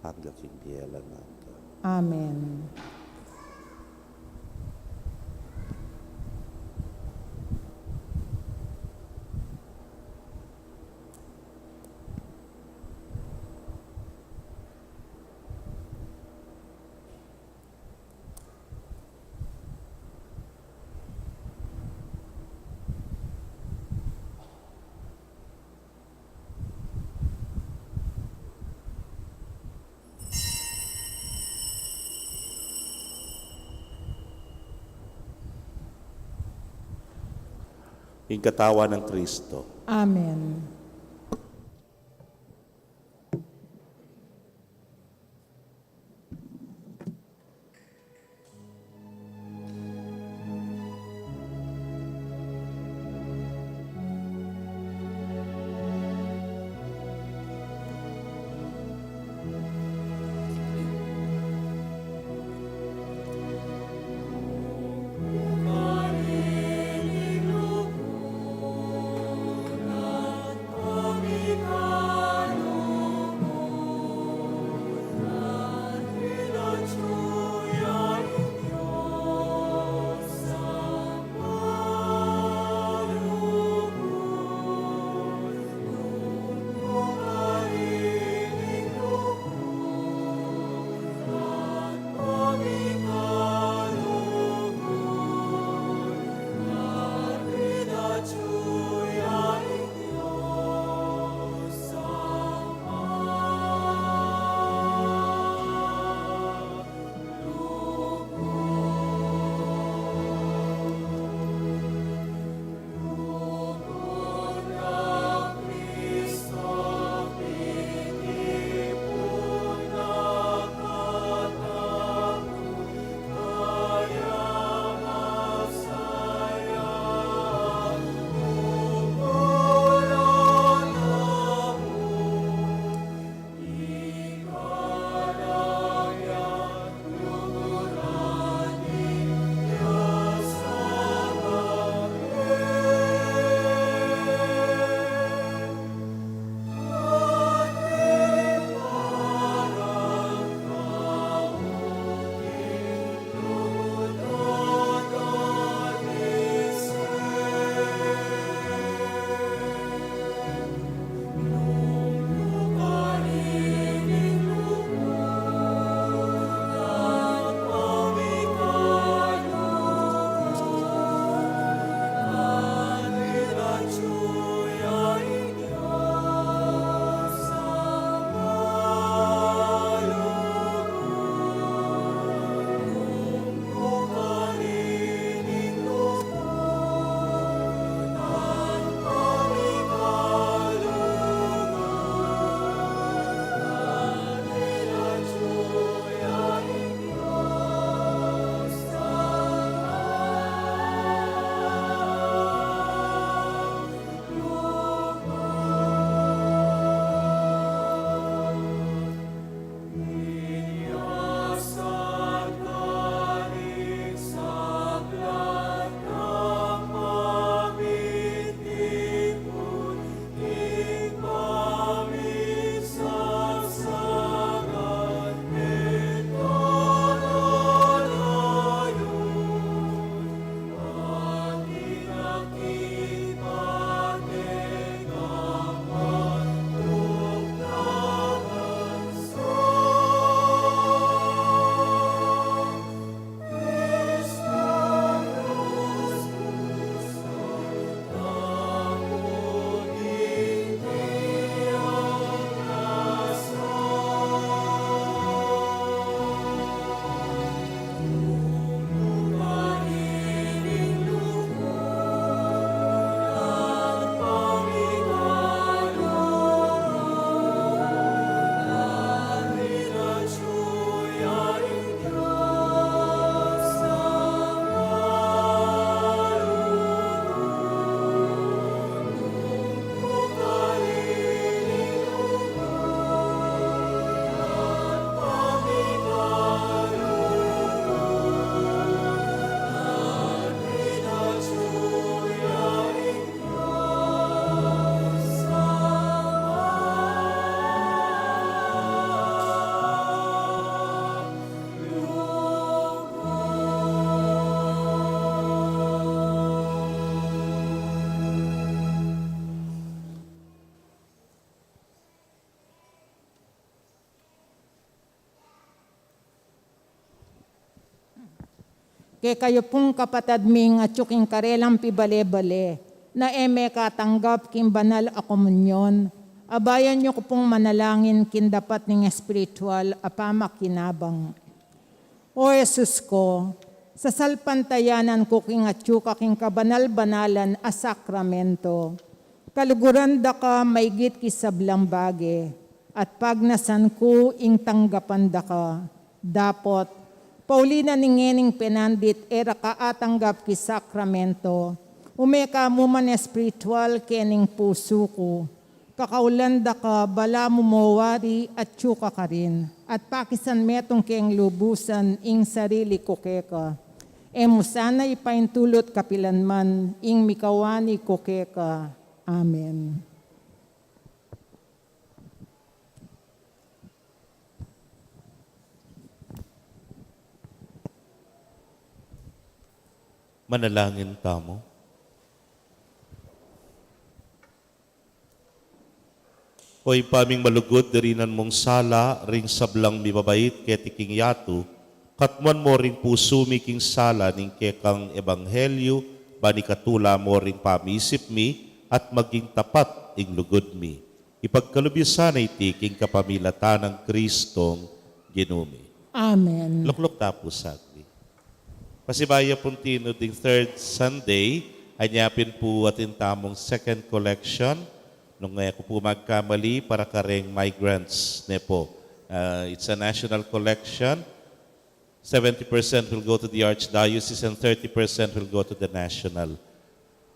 angga king bie alang angga. Amen. Ing katawan nang Kristo. Amen. Kekayu pung kapatad ming atyu king karelang pibale-bale, na e mekatanggap king banal a komunyon, abayan yu ku pung manalangin king dapat ning espiritual a pamakinabang. O Jesus ku, sasalpantayanan ku king atyu ka king kabanal-banalan a sakramento. Kaluguran da ka maigit king sablang bage, at pagnasan ku ing tanggapan da ka. Dapot, pauli na ning ngening penandit e ra ka atanggap king sakramento, ume ka mu man espiritual kening pusu ku. Kakaulan da ka balamu mo wari atyu ka karin, at pakisan metung keng lubusan ing sarili ku keka. E mu sana ipaintulut kapilan man ing mikawani ku keka. Amen. Manalangin tamu. O Ibpa ming malugud, dirinan mung sala ring sablang mibabait keti king yatu, katmuan mo ring pusu mi king sala ning kekang ebanghelyu, ban ikatula mo ring pamisip mi, at maging tapat ing lugud mi. Ipagkalub yu sana iti king kapamilatan nang Kristong Ginu mi. Amen. Lukluk ta pu saglit. Pasibayu pung tinu ding third Sunday, anya pin pu atin tamung second collection, nung e ku pu magkamali, para kareng migrants ne pu. Uh, it's a national collection. Seventy percent will go to the Archdiocese and thirty percent will go to the national.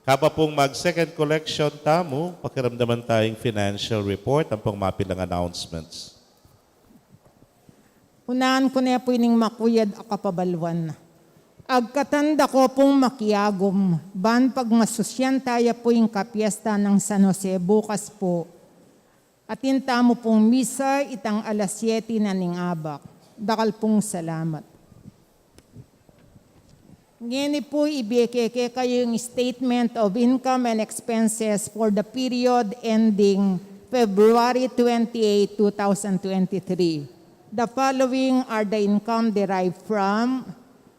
Kaba pung mag second collection tamu, pakiramdaman tayung financial report, ampong mapilang announcements. Unahan ku ne pu ining makuyad a kapabaluan. Agkatan da ko pung makiagum, ban pagmasusyan taya pu ing kapiesta nang San Jose bukas pu. Atin tamu pung misa itang alas siyete na ning abak. Dakal pung salamat. Ngeni pu, ibie ke kekayu ing statement of income and expenses for the period ending February twenty-eight, two thousand twenty-three. The following are the income derived from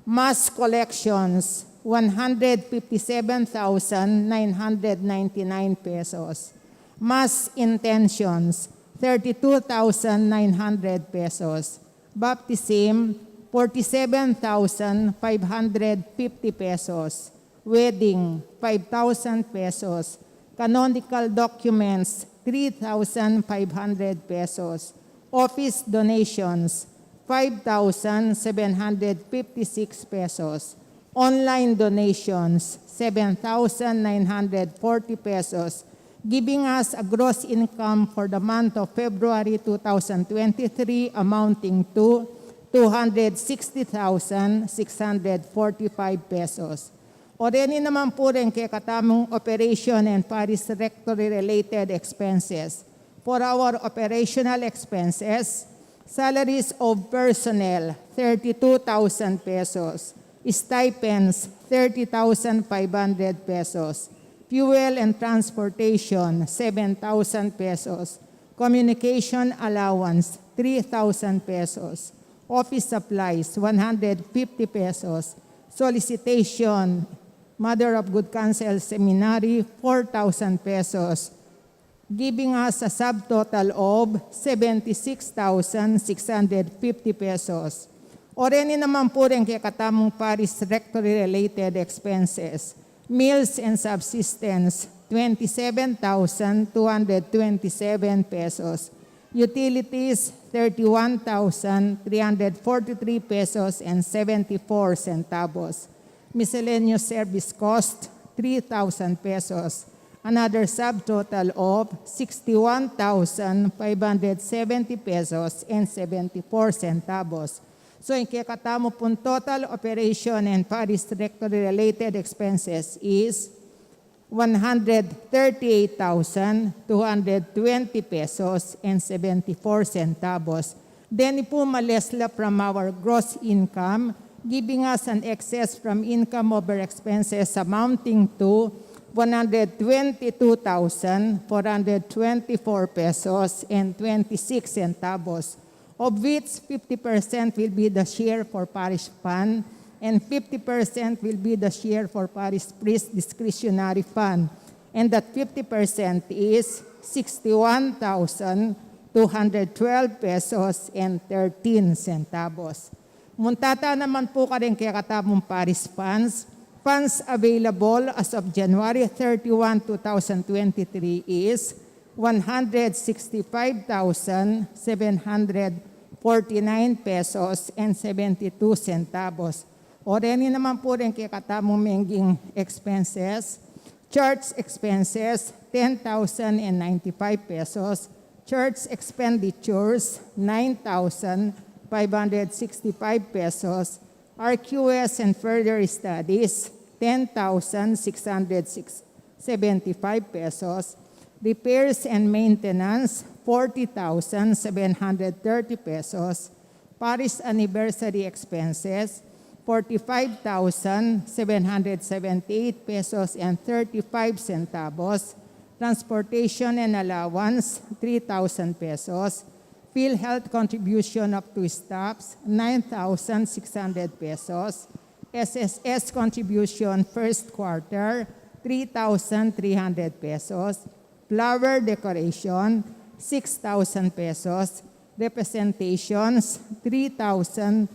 mass collections, one hundred fifty-seven thousand nine hundred ninety-nine pesos. Mass intentions, thirty-two thousand nine hundred pesos. Baptism, forty-seven thousand five hundred fifty pesos. Wedding, five thousand pesos. Canonical documents, three thousand five hundred pesos. Office donations, five thousand seven hundred fifty-six pesos. Online donations, seven thousand nine hundred forty pesos, giving us a gross income for the month of February two thousand twenty-three amounting to two hundred sixty thousand six hundred forty-five pesos. O reni naman pu reng kekatamung operation and parish rectory related expenses. For our operational expenses, salaries of personnel, thirty-two thousand pesos. Stipends, thirty thousand five hundred pesos. Fuel and transportation, seven thousand pesos. Communication allowance, three thousand pesos. Office supplies, one hundred fifty pesos. Solicitation, Mother of Good Counsel Seminary, four thousand pesos, giving us a subtotal of seventy-six thousand six hundred fifty pesos. O reni naman pu reng kekatamung parish rectory related expenses, meals and subsistence, twenty-seven thousand two hundred twenty-seven pesos. Utilities, thirty-one thousand three hundred forty-three pesos and seventy-four centavos. Miscellaneous service cost, three thousand pesos. Another subtotal of sixty-one thousand five hundred seventy pesos and seventy-four centavos. So, ing kekatamu pung total operation and parish rectory related expenses is one hundred thirty-eight thousand two hundred twenty pesos and seventy-four centavos. Then, pu, ma-less la from our gross income, giving us an excess from income over expenses amounting to one hundred twenty-two thousand four hundred twenty-four pesos and twenty-six centavos, of which fifty percent will be the share for parish fund, and fifty percent will be the share for parish priest discretionary fund, and that fifty percent is sixty-one thousand two hundred twelve pesos and thirteen centavos. Munta ta naman pu karing kekatamung parish funds. Funds available as of January thirty-one, two thousand twenty-three is one hundred sixty-five thousand seven hundred forty-nine pesos and seventy-two centavos. O reni naman pu ring kekatamung mengging expenses. Church expenses, ten thousand and ninety-five pesos. Church expenditures, nine thousand five hundred sixty-five pesos. R Q S and further studies, ten thousand six hundred seventy-five pesos. Repairs and maintenance, forty thousand seven hundred thirty pesos. Parish anniversary expenses, forty-five thousand seven hundred seventy-eight pesos and thirty-five centavos. Transportation and allowance, three thousand pesos. PhilHealth contribution of two staffs, nine thousand six hundred pesos. S S S contribution first quarter, three thousand three hundred pesos. Flower decoration, six thousand pesos. Representations, three thousand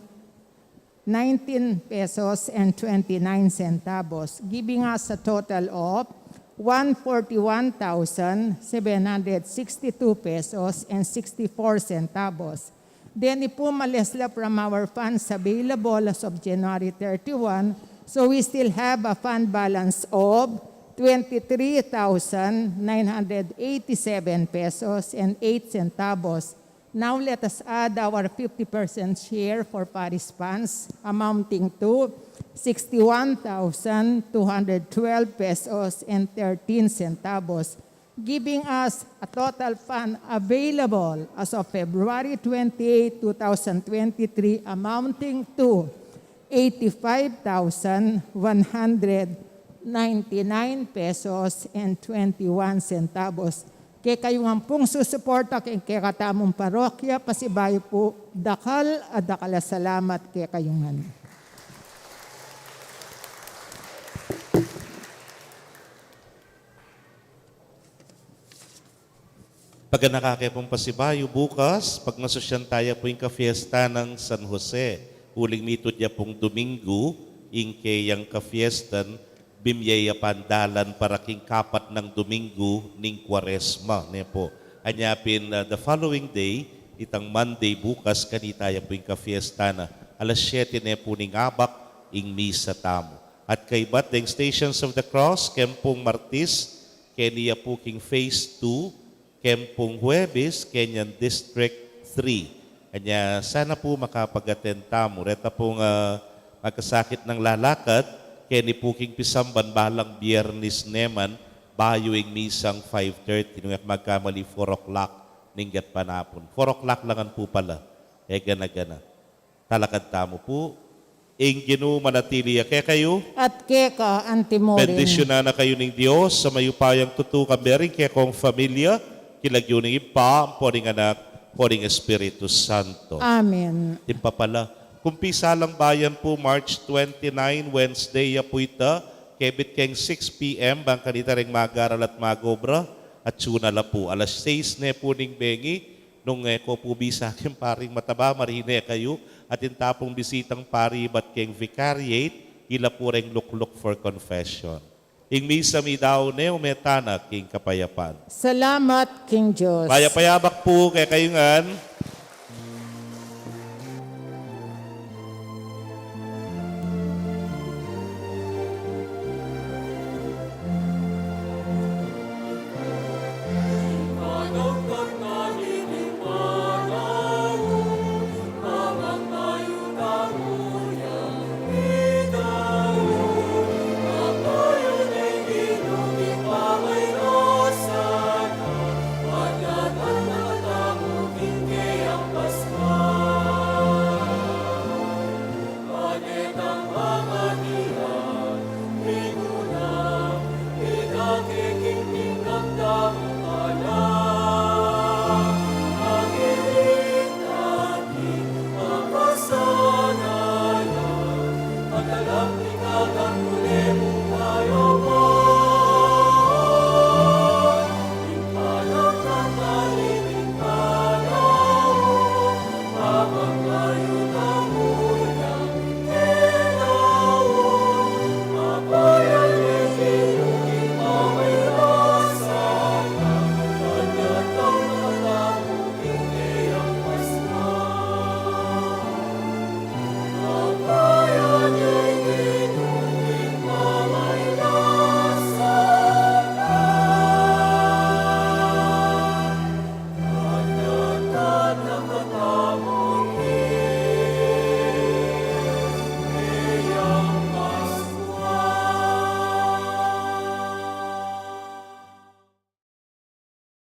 nineteen pesos and twenty-nine centavos, giving us a total of one forty-one thousand seven hundred sixty-two pesos and sixty-four centavos. Then, ipumalis la from our funds available as of January thirty-one, so we still have a fund balance of twenty-three thousand nine hundred eighty-seven pesos and eight centavos. Now let us add our fifty percent share for parish funds, amounting to sixty-one thousand two hundred twelve pesos and thirteen centavos, giving us a total fund available as of February twenty-eight, two thousand twenty-three, amounting to eighty-five thousand one hundred ninety-nine pesos and twenty-one centavos. Kekayu ngan pung susuporta keng kekatamung parokya, pasibayu pu, dakal a dakal a salamat kekayu ngan. Paganaka ke pung pasibayu, bukas, pagmasusyan taya pu ing kafiesta nang San Jose. Uling mitud ya pung Domingo, ing keyang kafiestan, bimye ya pandalan para king kapat nang Domingo ning Kuaresma, ne pu. Anya pin, uh, the following day, itang Monday, bukas, kanita ya pu ing kafiesta na. Alas siyete ne pu ning abak, ing misa tamu. At kaybat deng Stations of the Cross, keng pung Martis, keni ya pu king phase two, keng pung Huwebes, keni yang District three. Anya, sana pu makapag-attend tamu. Reta pung, ah, magkasakit nang lalakad, keni pu king pisamban balang Biyernes ne man, bayu ing misang five thirty, nung e ku magkamali, four o'clock ning gatpanapun. Four o'clock la ngan pu pala. E gana-gana. Talakad tamu pu. Ing Ginu manatili ya kekayu. At keka antimurin. Bendisyunan na kayu ning Dios a mayupayang tutu, kambe ring kekong familia, king lagyu ning Ibpa, ampo ning Anak, ampo ning Espiritu Santo. Amen. Atin pa pala, kumpisang bayan pu, March twenty-nine, Wednesday ya pu ita, kebit keng six P M, bang kanita ring mag-aral at mag-obra, at suna la pu, alas sais ne pu ning bengi, nung e ko pu bisa keng paring mataba, marine kayu, atin ta pung bisitang pari ibat keng vicariate, ila pu reng lukluk for confession. Ing misa midaun ne, ume tana king kapayapan. Salamat king Dios. Mayap a abak pu kekayu ngan.